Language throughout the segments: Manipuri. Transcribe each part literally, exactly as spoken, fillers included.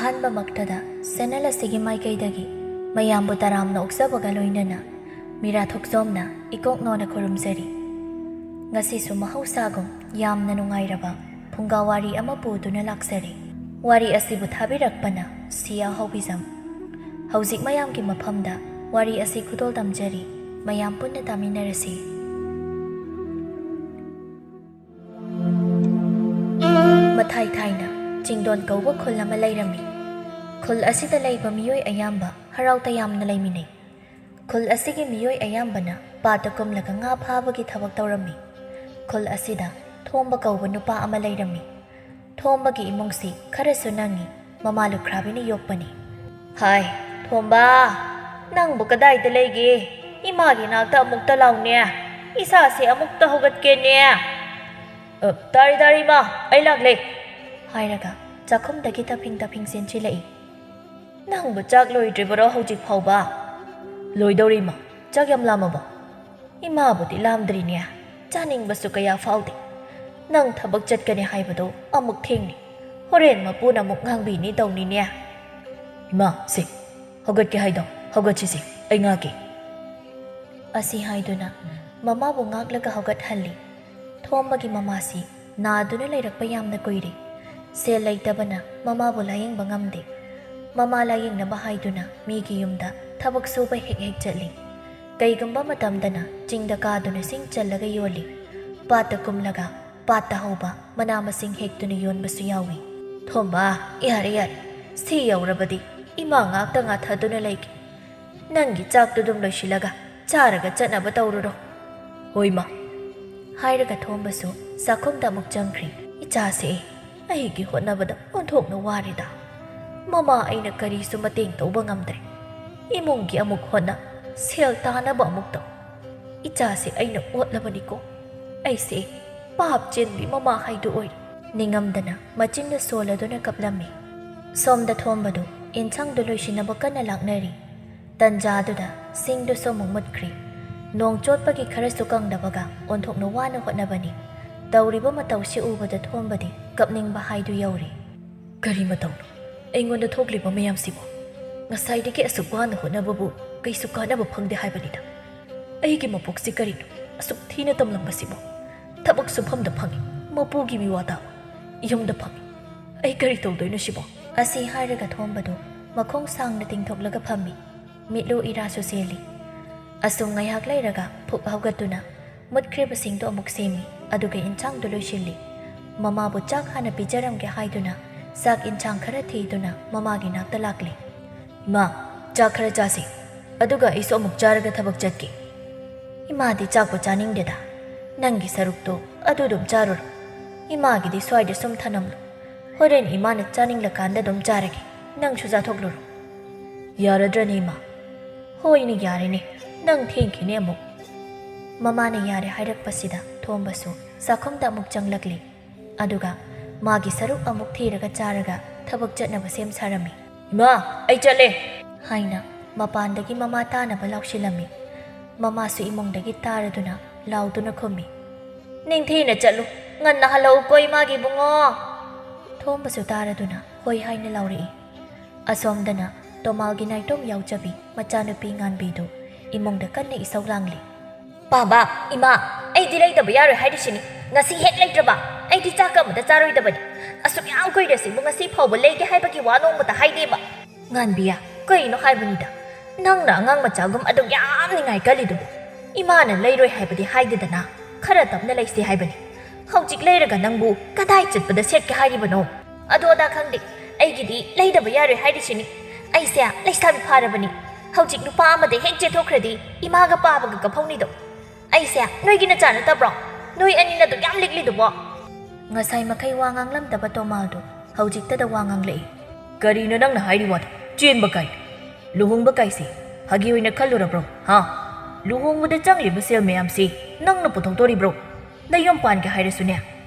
ꯑꯍꯥꯟꯕꯃꯛꯇꯗ ꯆꯦꯅꯦꯜ ꯑꯁꯤꯒꯤ ꯃꯥꯏꯀꯩꯗꯒꯤ ꯃꯌꯥꯝꯕꯨ ꯇꯔꯥꯝꯅ ꯑꯣꯛꯆꯕꯒ ꯂꯣꯏꯅꯅ ꯃꯤꯔꯥ ꯊꯣꯛꯆꯣꯝꯅ ꯏꯀꯣꯛ ꯅꯣꯅ ꯈꯨꯔꯨꯝꯖꯔꯤ꯫ ꯉꯁꯤꯁꯨ ꯃꯍꯧꯁꯥꯒꯨꯝ ꯌꯥꯝꯅ ꯅꯨꯡꯉꯥꯏꯔꯕ ꯐꯨꯡꯒꯥ ꯋꯥꯔꯤ ꯑꯃ ꯄꯨꯗꯨꯅ ꯂꯥꯛꯆꯔꯤ꯫ ꯋꯥꯔꯤ ꯑꯁꯤꯕꯨ ꯊꯥꯕꯤꯔꯛꯄꯅ ꯁꯤꯌꯥ ꯍꯧꯕꯤꯖꯝ꯫ ꯍꯧꯖꯤꯛ ꯃꯌꯥꯝꯒꯤ ꯃꯐꯝꯗ ꯋꯥꯔꯤ ꯑꯁꯤ ꯈꯨꯗꯣꯜ ꯇꯝꯖꯔꯤ꯫ ꯃꯌꯥꯝ ꯄꯨꯟꯅ ꯇꯥꯃꯤꯟꯅꯔꯁꯤ꯫ ꯃꯊꯥꯏ ꯊꯥꯏꯅ ꯆꯤꯡꯗꯣꯟ ꯀꯧꯕ ꯈꯨꯜ ꯑꯃ ꯂꯩꯔꯝꯃꯤ꯫ ꯈꯨꯜ ꯑꯁꯤꯗ ꯂꯩꯕ ꯃꯤꯑꯣꯏ ꯑꯌꯥꯝꯕ ꯍꯔꯥꯎ ꯇꯌꯥꯝꯅ ꯂꯩꯃꯤꯟꯅꯩ꯫ ꯈꯨꯜ ꯑꯁꯤꯒꯤ ꯃꯤꯑꯣꯏ ꯑꯌꯥꯝꯕꯅ ꯄꯥꯠꯇ ꯀꯨꯝꯂꯒ ꯉꯥ ꯐꯥꯕꯒꯤ ꯊꯕꯛ ꯇꯧꯔꯝꯃꯤ꯫ ꯈꯨꯜ ꯑꯁꯤꯗ ꯊꯣꯝꯕ ꯀꯧꯕ ꯅꯨꯄꯥ ꯑꯃ ꯂꯩꯔꯝꯃꯤ꯫ ꯊꯣꯝꯕꯒꯤ ꯏꯃꯨꯡꯁꯤ ꯈꯔꯁꯨ ꯅꯪꯉꯤ, ꯃꯃꯥ ꯂꯨꯈ꯭ꯔꯥꯕꯤꯅ ꯌꯣꯛꯄꯅꯤ꯫ ꯍꯥꯏ, ꯊꯣꯝꯕ, ꯅꯪꯕꯨ ꯀꯗꯥꯏꯗ ꯂꯩꯒꯦ? ꯏꯃꯥꯒꯤ ꯅꯥꯛꯇ ꯑꯃꯨꯛꯇ ꯂꯥꯎꯅꯦ, ꯏꯁꯥꯁꯦ ꯑꯃꯨꯛꯇ ꯍꯧꯒꯠꯀꯦꯅꯦ꯫ "ꯑ, ꯇꯥꯔꯤ, ꯇꯥꯔꯤ, ꯏꯃꯥ, ꯑꯩ ꯂꯥꯛꯂꯦ," ꯍꯥꯏꯔꯒ ꯆꯥꯛꯈꯨꯝꯗꯒꯤ ꯇꯞꯐꯤꯡ ꯇꯞꯐꯤꯡ ꯆꯦꯟꯁꯤꯜꯂꯛꯏ꯫ "ꯅꯪꯕꯨ ꯆꯥꯛ ꯂꯣꯏꯗ꯭ꯔꯤꯕꯔꯣ ꯍꯧꯖꯤꯛ ꯐꯥꯎꯕ?" "ꯂꯣꯏꯗꯧꯔꯦ, ꯏꯃꯥ꯫ ꯆꯥꯛ ꯌꯥꯝ ꯂꯥꯝꯃꯕꯣ?" "ꯏꯃꯥꯕꯨꯗꯤ ꯂꯥꯝꯗ꯭ꯔꯤꯅꯦ, ꯆꯥꯅꯤꯡꯕꯁꯨ ꯀꯌꯥ ꯐꯥꯎꯗꯦ꯫ ꯅꯪ ꯊꯕꯛ ꯆꯠꯀꯅꯤ ꯍꯥꯏꯕꯗꯣ ꯑꯃꯨꯛ ꯊꯦꯡꯅꯤ, ꯍꯣꯔꯦꯟ ꯃꯄꯨꯅ ꯑꯃꯨꯛ ꯉꯥꯡꯕꯤꯅꯤ ꯇꯧꯅꯤꯅꯦ꯫" "ꯏꯃꯥ, ꯁꯦ, ꯍꯧꯒꯠꯀꯦ ꯍꯥꯏꯗꯣ, ꯍꯧꯒꯠꯁꯤꯁꯦ, ꯑꯩ ꯉꯥꯛꯀꯦ," ꯑꯁꯤ ꯍꯥꯏꯗꯨꯅ ꯃꯃꯥꯕꯨ ꯉꯥꯛꯂꯒ ꯍꯧꯒꯠꯍꯜꯂꯤ꯫ ꯊꯣꯝꯕꯒꯤ ꯃꯃꯥꯁꯤ ꯅꯥꯗꯨꯅ ꯂꯩꯔꯛꯄ ꯌꯥꯝꯅ ꯀꯨꯏꯔꯦ꯫ ꯁꯦꯜ ꯂꯩꯇꯕꯅ ꯃꯃꯥꯕꯨ ꯂꯥꯌꯦꯡꯕ ꯉꯝꯗꯦ꯫ ꯃꯃꯥ ꯂꯥꯌꯦꯡꯅꯕ ꯍꯥꯏꯗꯨꯅ ꯃꯤꯒꯤ ꯌꯨꯝꯗ ꯊꯕꯛ ꯁꯨꯕ ꯍꯦꯛ ꯍꯦꯛ ꯆꯠꯂꯤ꯫ ꯀꯩꯒꯨꯝꯕ ꯃꯇꯝꯗꯅ ꯆꯤꯡꯗ ꯀꯥꯗꯨꯅ ꯁꯤꯡ ꯆꯜꯂꯒ ꯌꯣꯜꯂꯤ꯫ ꯄꯥꯠꯇ ꯀꯨꯝꯂꯒ ꯄꯥꯠꯇ ꯍꯧꯕ ꯃꯅꯥ ꯃꯁꯤꯡ ꯍꯦꯛꯇꯨꯅ ꯌꯣꯟꯕꯁꯨ ꯌꯥꯎꯏ꯫ "ꯊꯣꯝꯕ, ꯌꯥꯔꯦ, ꯌꯥꯔꯦ, ꯁꯤ ꯌꯧꯔꯕꯗꯤ ꯏꯃꯥ ꯉꯥꯛꯇ ꯉꯥꯊꯗꯨꯅ ꯂꯩꯒꯦ꯫ ꯅꯪꯒꯤ ꯆꯥꯛꯇꯨ ꯑꯗꯨꯝ ꯂꯣꯏꯁꯤꯜꯂꯒ ꯆꯥꯔꯒ ꯆꯠꯅꯕ ꯇꯧꯔꯨꯔꯣ꯫" "ꯍꯣꯏ, ꯃꯥ," ꯍꯥꯏꯔꯒ ꯊꯣꯝꯕꯁꯨ ꯆꯥꯛꯈꯨꯝꯗ ꯑꯃꯨꯛ ꯆꯪꯈ꯭ꯔꯤ꯫ "ꯏꯆꯥꯁꯦ ꯑꯩꯒꯤ ꯍꯣꯠꯅꯕꯗ ꯑꯣꯟꯊꯣꯛꯅ ꯋꯥꯔꯦꯗ꯫ ꯃꯃꯥ ꯑꯩꯅ ꯀꯔꯤꯁꯨ ꯃꯇꯦꯡ ꯇꯧꯕ ꯉꯝꯗ꯭ꯔꯦ꯫ ꯏꯃꯨꯡꯒꯤ ꯑꯃꯨꯛ ꯍꯣꯠꯅ, ꯁꯦꯜ ꯇꯥꯅꯕ ꯑꯃꯨꯛ ꯇꯧ꯫ ꯏꯆꯥꯁꯦ ꯑꯩꯅ ꯑꯣꯠꯂꯕꯅꯤꯀꯣ꯫ ꯑꯩꯁꯦ ꯄꯥꯞ ꯆꯦꯟꯕꯤ ꯃꯃꯥ ꯍꯥꯏꯗꯨ ꯑꯣꯏꯔꯦ꯫" ꯅꯤꯡꯉꯝꯗꯅ ꯃꯆꯤꯟꯗꯨ ꯁꯣꯜꯂꯗꯨꯅ ꯀꯞꯂꯝꯃꯤ꯫ ꯁꯣꯝꯗ ꯊꯣꯝꯕꯗꯨ ꯏꯟꯁꯥꯡꯗꯨ ꯂꯣꯏꯁꯤꯟꯅꯕ ꯀꯟꯅ ꯂꯥꯛꯅꯔꯤ꯫ ꯇꯟꯖꯥꯗꯨꯗ ꯁꯤꯡꯗꯨꯁꯨ ꯑꯃꯨꯛ ꯃꯨꯠꯈ꯭ꯔꯤ꯫ ꯅꯣꯡ ꯆꯣꯠꯄꯒꯤ ꯈꯔꯁꯨ ꯀꯪꯗꯕꯒ ꯑꯣꯟꯊꯣꯛꯅ ꯋꯥꯅ ꯍꯣꯠꯅꯕꯅꯤ꯫ ꯇꯧꯔꯤꯕ ꯃꯇꯧꯁꯤ ꯎꯕꯗ ꯊꯣꯝꯕꯗꯤ ꯀꯞꯅꯤꯡꯕ ꯍꯥꯏꯗꯨ ꯌꯧꯔꯦ꯫ "ꯀꯔꯤ ꯃꯇꯧꯅꯣ? ꯑꯩꯉꯣꯟꯗ ꯊꯣꯛꯂꯤꯕ ꯃꯌꯥꯝꯁꯤꯕꯨ ꯉꯁꯥꯏꯗꯒꯤ ꯑꯁꯨꯛ ꯋꯥꯅ ꯍꯣꯠꯅꯕꯕꯨ ꯀꯩꯁꯨ ꯀꯥꯟꯅꯕ ꯐꯪꯗꯦ ꯍꯥꯏꯕꯅꯤꯗ꯫ ꯑꯩꯒꯤ ꯃꯄꯣꯛꯁꯤ ꯀꯔꯤꯅꯣ ꯑꯁꯨꯛ ꯊꯤꯅ ꯇꯝꯂꯝꯕꯁꯤꯕꯨ? ꯊꯕꯛ ꯁꯨꯐꯝꯗ ꯐꯪꯉꯤ, ꯃꯄꯨꯒꯤ ꯃꯤꯋꯥ ꯇꯥꯕ ꯌꯨꯝꯗ ꯐꯪꯉꯤ꯫ ꯑꯩ ꯀꯔꯤ ꯇꯧꯗꯣꯏꯅꯣ ꯁꯤꯕꯣ? ꯑꯁꯤ ꯍꯥꯏꯔꯒ ꯊꯣꯝꯕꯗꯨ ꯃꯈꯣꯡ ꯁꯥꯡꯅ ꯇꯤꯡꯊꯣꯛꯂꯒ ꯐꯝꯃꯤ꯫ ꯃꯤꯠꯂꯨ ꯏꯔꯥꯁꯨ ꯆꯦꯜꯂꯤ꯫ ꯑꯁꯨꯝ ꯉꯥꯏꯍꯥꯛ ꯂꯩꯔꯒ ꯐꯨꯛ ꯍꯧꯒꯠꯇꯨꯅ ꯃꯨꯠꯈ꯭ꯔꯤꯕꯁꯤꯡꯗꯨ ꯑꯃꯨꯛ ꯁꯦꯝꯃꯤ, ꯑꯗꯨꯒ ꯏꯟꯁꯥꯡꯗꯨ ꯂꯣꯏꯁꯤꯜꯂꯤ꯫ ꯃꯃꯥꯕꯨ ꯆꯥꯛ ꯍꯥꯟꯅ ꯄꯤꯖꯔꯝꯒꯦ ꯍꯥꯏꯗꯨꯅ ꯆꯥꯛ ꯏꯟꯁꯥꯡ ꯈꯔ ꯊꯤꯗꯨꯅ ꯃꯃꯥꯒꯤ ꯅꯥꯛꯇ ꯂꯥꯛꯂꯤ꯫ "ꯏꯃꯥ, ꯆꯥꯛ ꯈꯔ ꯆꯥꯁꯤ, ꯑꯗꯨꯒ ꯑꯩꯁꯨ ꯑꯃꯨꯛ ꯆꯥꯔꯒ ꯊꯕꯛ ꯆꯠꯀꯦ꯫" "ꯏꯃꯥꯗꯤ ꯆꯥꯛꯄꯨ ꯆꯥꯅꯤꯡꯗꯦꯗ, ꯅꯪꯒꯤ ꯁꯔꯨꯛꯇꯣ ꯑꯗꯨ ꯑꯗꯨꯝ ꯆꯥꯔꯨꯔꯣ꯫ ꯏꯃꯥꯒꯤꯗꯤ ꯁ꯭ꯋꯥꯏꯗ ꯁꯨꯝ ꯊꯅꯝꯂꯣ, ꯍꯣꯔꯦꯟ ꯏꯃꯥꯅ ꯆꯥꯅꯤꯡꯂꯀꯥꯟꯗ ꯑꯗꯨꯝ ꯆꯥꯔꯒꯦ, ꯅꯪꯁꯨ ꯆꯥꯊꯣꯛꯂꯨꯔꯣ꯫" "ꯌꯥꯔꯗ꯭ꯔꯅꯦ ꯏꯃꯥ?" "ꯍꯣꯏꯅꯦ, ꯌꯥꯔꯦꯅꯦ, ꯅꯪ ꯊꯦꯡꯈꯤꯅꯦ ꯑꯃꯨꯛ꯫" ꯃꯃꯥꯅ ꯌꯥꯔꯦ ꯍꯥꯏꯔꯛꯄꯁꯤꯗ ꯊꯣꯝꯕꯁꯨ ꯆꯥꯛꯈꯨꯝꯗ ꯑꯃꯨꯛ ꯆꯪꯂꯛꯂꯤ꯫ ꯑꯗꯨꯒ ꯃꯥꯒꯤ ꯁꯔꯨꯛ ꯑꯃꯨꯛ ꯊꯤꯔꯒ ꯆꯥꯔꯒ ꯊꯕꯛ ꯆꯠꯅꯕ ꯁꯦꯝ ꯁꯥꯔꯝꯃꯤ꯫ "ꯏꯃꯥ, ꯑꯩ ꯆꯠꯂꯦ!" ꯍꯥꯏꯅ ꯃꯄꯥꯟꯗꯒꯤ ꯃꯃꯥ ꯇꯥꯅꯕ ꯂꯥꯎꯁꯤꯜꯂꯝꯃꯤ꯫ ꯃꯃꯥꯁꯨ ꯏꯃꯨꯡꯗꯒꯤ ꯇꯥꯔꯗꯨꯅ ꯂꯥꯎꯗꯨꯅ ꯈꯨꯝꯃꯤ꯫ "ꯅꯤꯡꯊꯤꯅ ꯆꯠꯂꯨ, ꯉꯟꯅ ꯍꯜꯂꯛꯎꯀꯣ ꯏꯃꯥꯒꯤ ꯏꯕꯨꯡꯉꯣ!" ꯊꯣꯝꯕꯁꯨ ꯇꯥꯔꯗꯨꯅ ꯍꯣꯏ ꯍꯥꯏꯅ ꯂꯥꯎꯔꯛꯏ꯫ ꯑꯁꯣꯝꯗꯅ ꯇꯣꯃꯥꯜꯒꯤ ꯅꯥꯏꯇꯣꯝ ꯌꯥꯎꯖꯕꯤ ꯃꯆꯥꯅꯨꯄꯤ ꯉꯥꯟꯕꯤꯗꯨ ꯏꯃꯨꯡꯗ ꯀꯟꯅ ꯏꯁꯧ ꯂꯥꯡꯂꯤ꯫ "ꯄꯥꯕ, ꯏꯃꯥ, ꯑꯩꯗꯤ ꯂꯩꯗꯕ ꯌꯥꯔꯣꯏ ꯍꯥꯏꯔꯤꯁꯤꯅꯤ꯫ ꯉꯁꯤ ꯍꯦꯛ ꯂꯩꯇ꯭ꯔꯕ ꯑꯩꯗꯤ ꯆꯥꯛ ꯑꯃꯇ ꯆꯥꯔꯣꯏꯗꯕꯅꯤ꯫ ꯑꯁꯨꯛ ꯌꯥꯝ ꯀꯨꯏꯔꯁꯤꯕꯨ ꯉꯁꯤ ꯐꯥꯎꯕ ꯂꯩꯒꯦ ꯍꯥꯏꯕꯒꯤ ꯋꯥ ꯅꯣꯡꯃꯇ ꯍꯥꯏꯗꯦꯕ꯫" "ꯉꯥꯟꯕꯤꯌꯥ, ꯀꯩꯅꯣ ꯍꯥꯏꯕꯅꯤꯗ, ꯅꯪꯅ ꯑꯉꯥꯡ ꯃꯆꯥꯒꯨꯝ ꯑꯗꯨꯛ ꯌꯥꯝ ꯅꯤꯡꯉꯥꯏ ꯀꯜꯂꯤꯗꯨꯕꯨ? ꯏꯃꯥꯅ ꯂꯩꯔꯣꯏ ꯍꯥꯏꯕꯗꯤ ꯍꯥꯏꯗꯦꯗꯅ, ꯈꯔ ꯇꯞꯅ ꯂꯩꯁꯤ ꯍꯥꯏꯕꯅꯤ꯫ ꯍꯧꯖꯤꯛ ꯂꯩꯔꯒ ꯅꯪꯕꯨ ꯀꯗꯥꯏ ꯆꯠꯄꯗ ꯁꯦꯠꯀꯦ ꯍꯥꯏꯔꯤꯕꯅꯣ?" "ꯑꯗꯨ ꯑꯗꯥ ꯈꯪꯗꯦ, ꯑꯩꯒꯤꯗꯤ ꯂꯩꯗꯕ ꯌꯥꯔꯣꯏ ꯍꯥꯏꯔꯤꯁꯤꯅꯤ꯫ ꯑꯩꯁꯦ ꯂꯩꯁꯥꯕꯤ ꯐꯥꯔꯕꯅꯤ꯫ ꯍꯧꯖꯤꯛ ꯅꯨꯄꯥ ꯑꯃꯗ ꯍꯦꯛ ꯆꯦꯟꯊꯣꯛꯈ꯭ꯔꯗꯤ ꯏꯃꯥꯒ ꯄꯥꯕꯒ ꯀꯐꯧꯅꯤꯗꯣ꯫ ꯑꯩꯁꯦ ꯅꯣꯏꯒꯤ ꯅꯆꯥ ꯅꯠꯇꯕ꯭ꯔꯣ? ꯅꯣꯏ ꯑꯅꯤꯅ ꯑꯗꯨꯛ ꯌꯥꯝ ꯂꯤꯛꯂꯤꯗꯨꯕꯣ?" ꯉꯁꯥꯏ ꯃꯈꯩ ꯋꯥ ꯉꯥꯡꯂꯝꯗꯕ ꯇꯣꯃꯥꯜꯗꯨ ꯍꯧꯖꯤꯛꯇꯗ ꯋꯥ ꯉꯥꯡꯂꯛꯏ꯫ "ꯀꯔꯤꯅꯣ ꯅꯪꯅ ꯍꯥꯏꯔꯤ ꯋꯥꯗꯣ? ꯆꯦꯟꯕ ꯀꯥꯏ? ꯂꯨꯍꯣꯡꯕ ꯀꯥꯏꯁꯦ ꯐꯥꯒꯤ ꯑꯣꯏꯅ ꯈꯜꯂꯨꯔꯕ꯭ꯔꯣ? ꯍꯥ? ꯂꯨꯍꯣꯡꯕꯗ ꯆꯪꯂꯤꯕ ꯁꯦꯜ ꯃꯌꯥꯝꯁꯤ ꯅꯪꯅ ꯄꯨꯊꯣꯛꯇꯣꯔꯤꯕ꯭ꯔꯣ? ꯅꯌꯨꯝ ꯄꯥꯟꯒꯦ ꯍꯥꯏꯔꯁꯨꯅꯦ,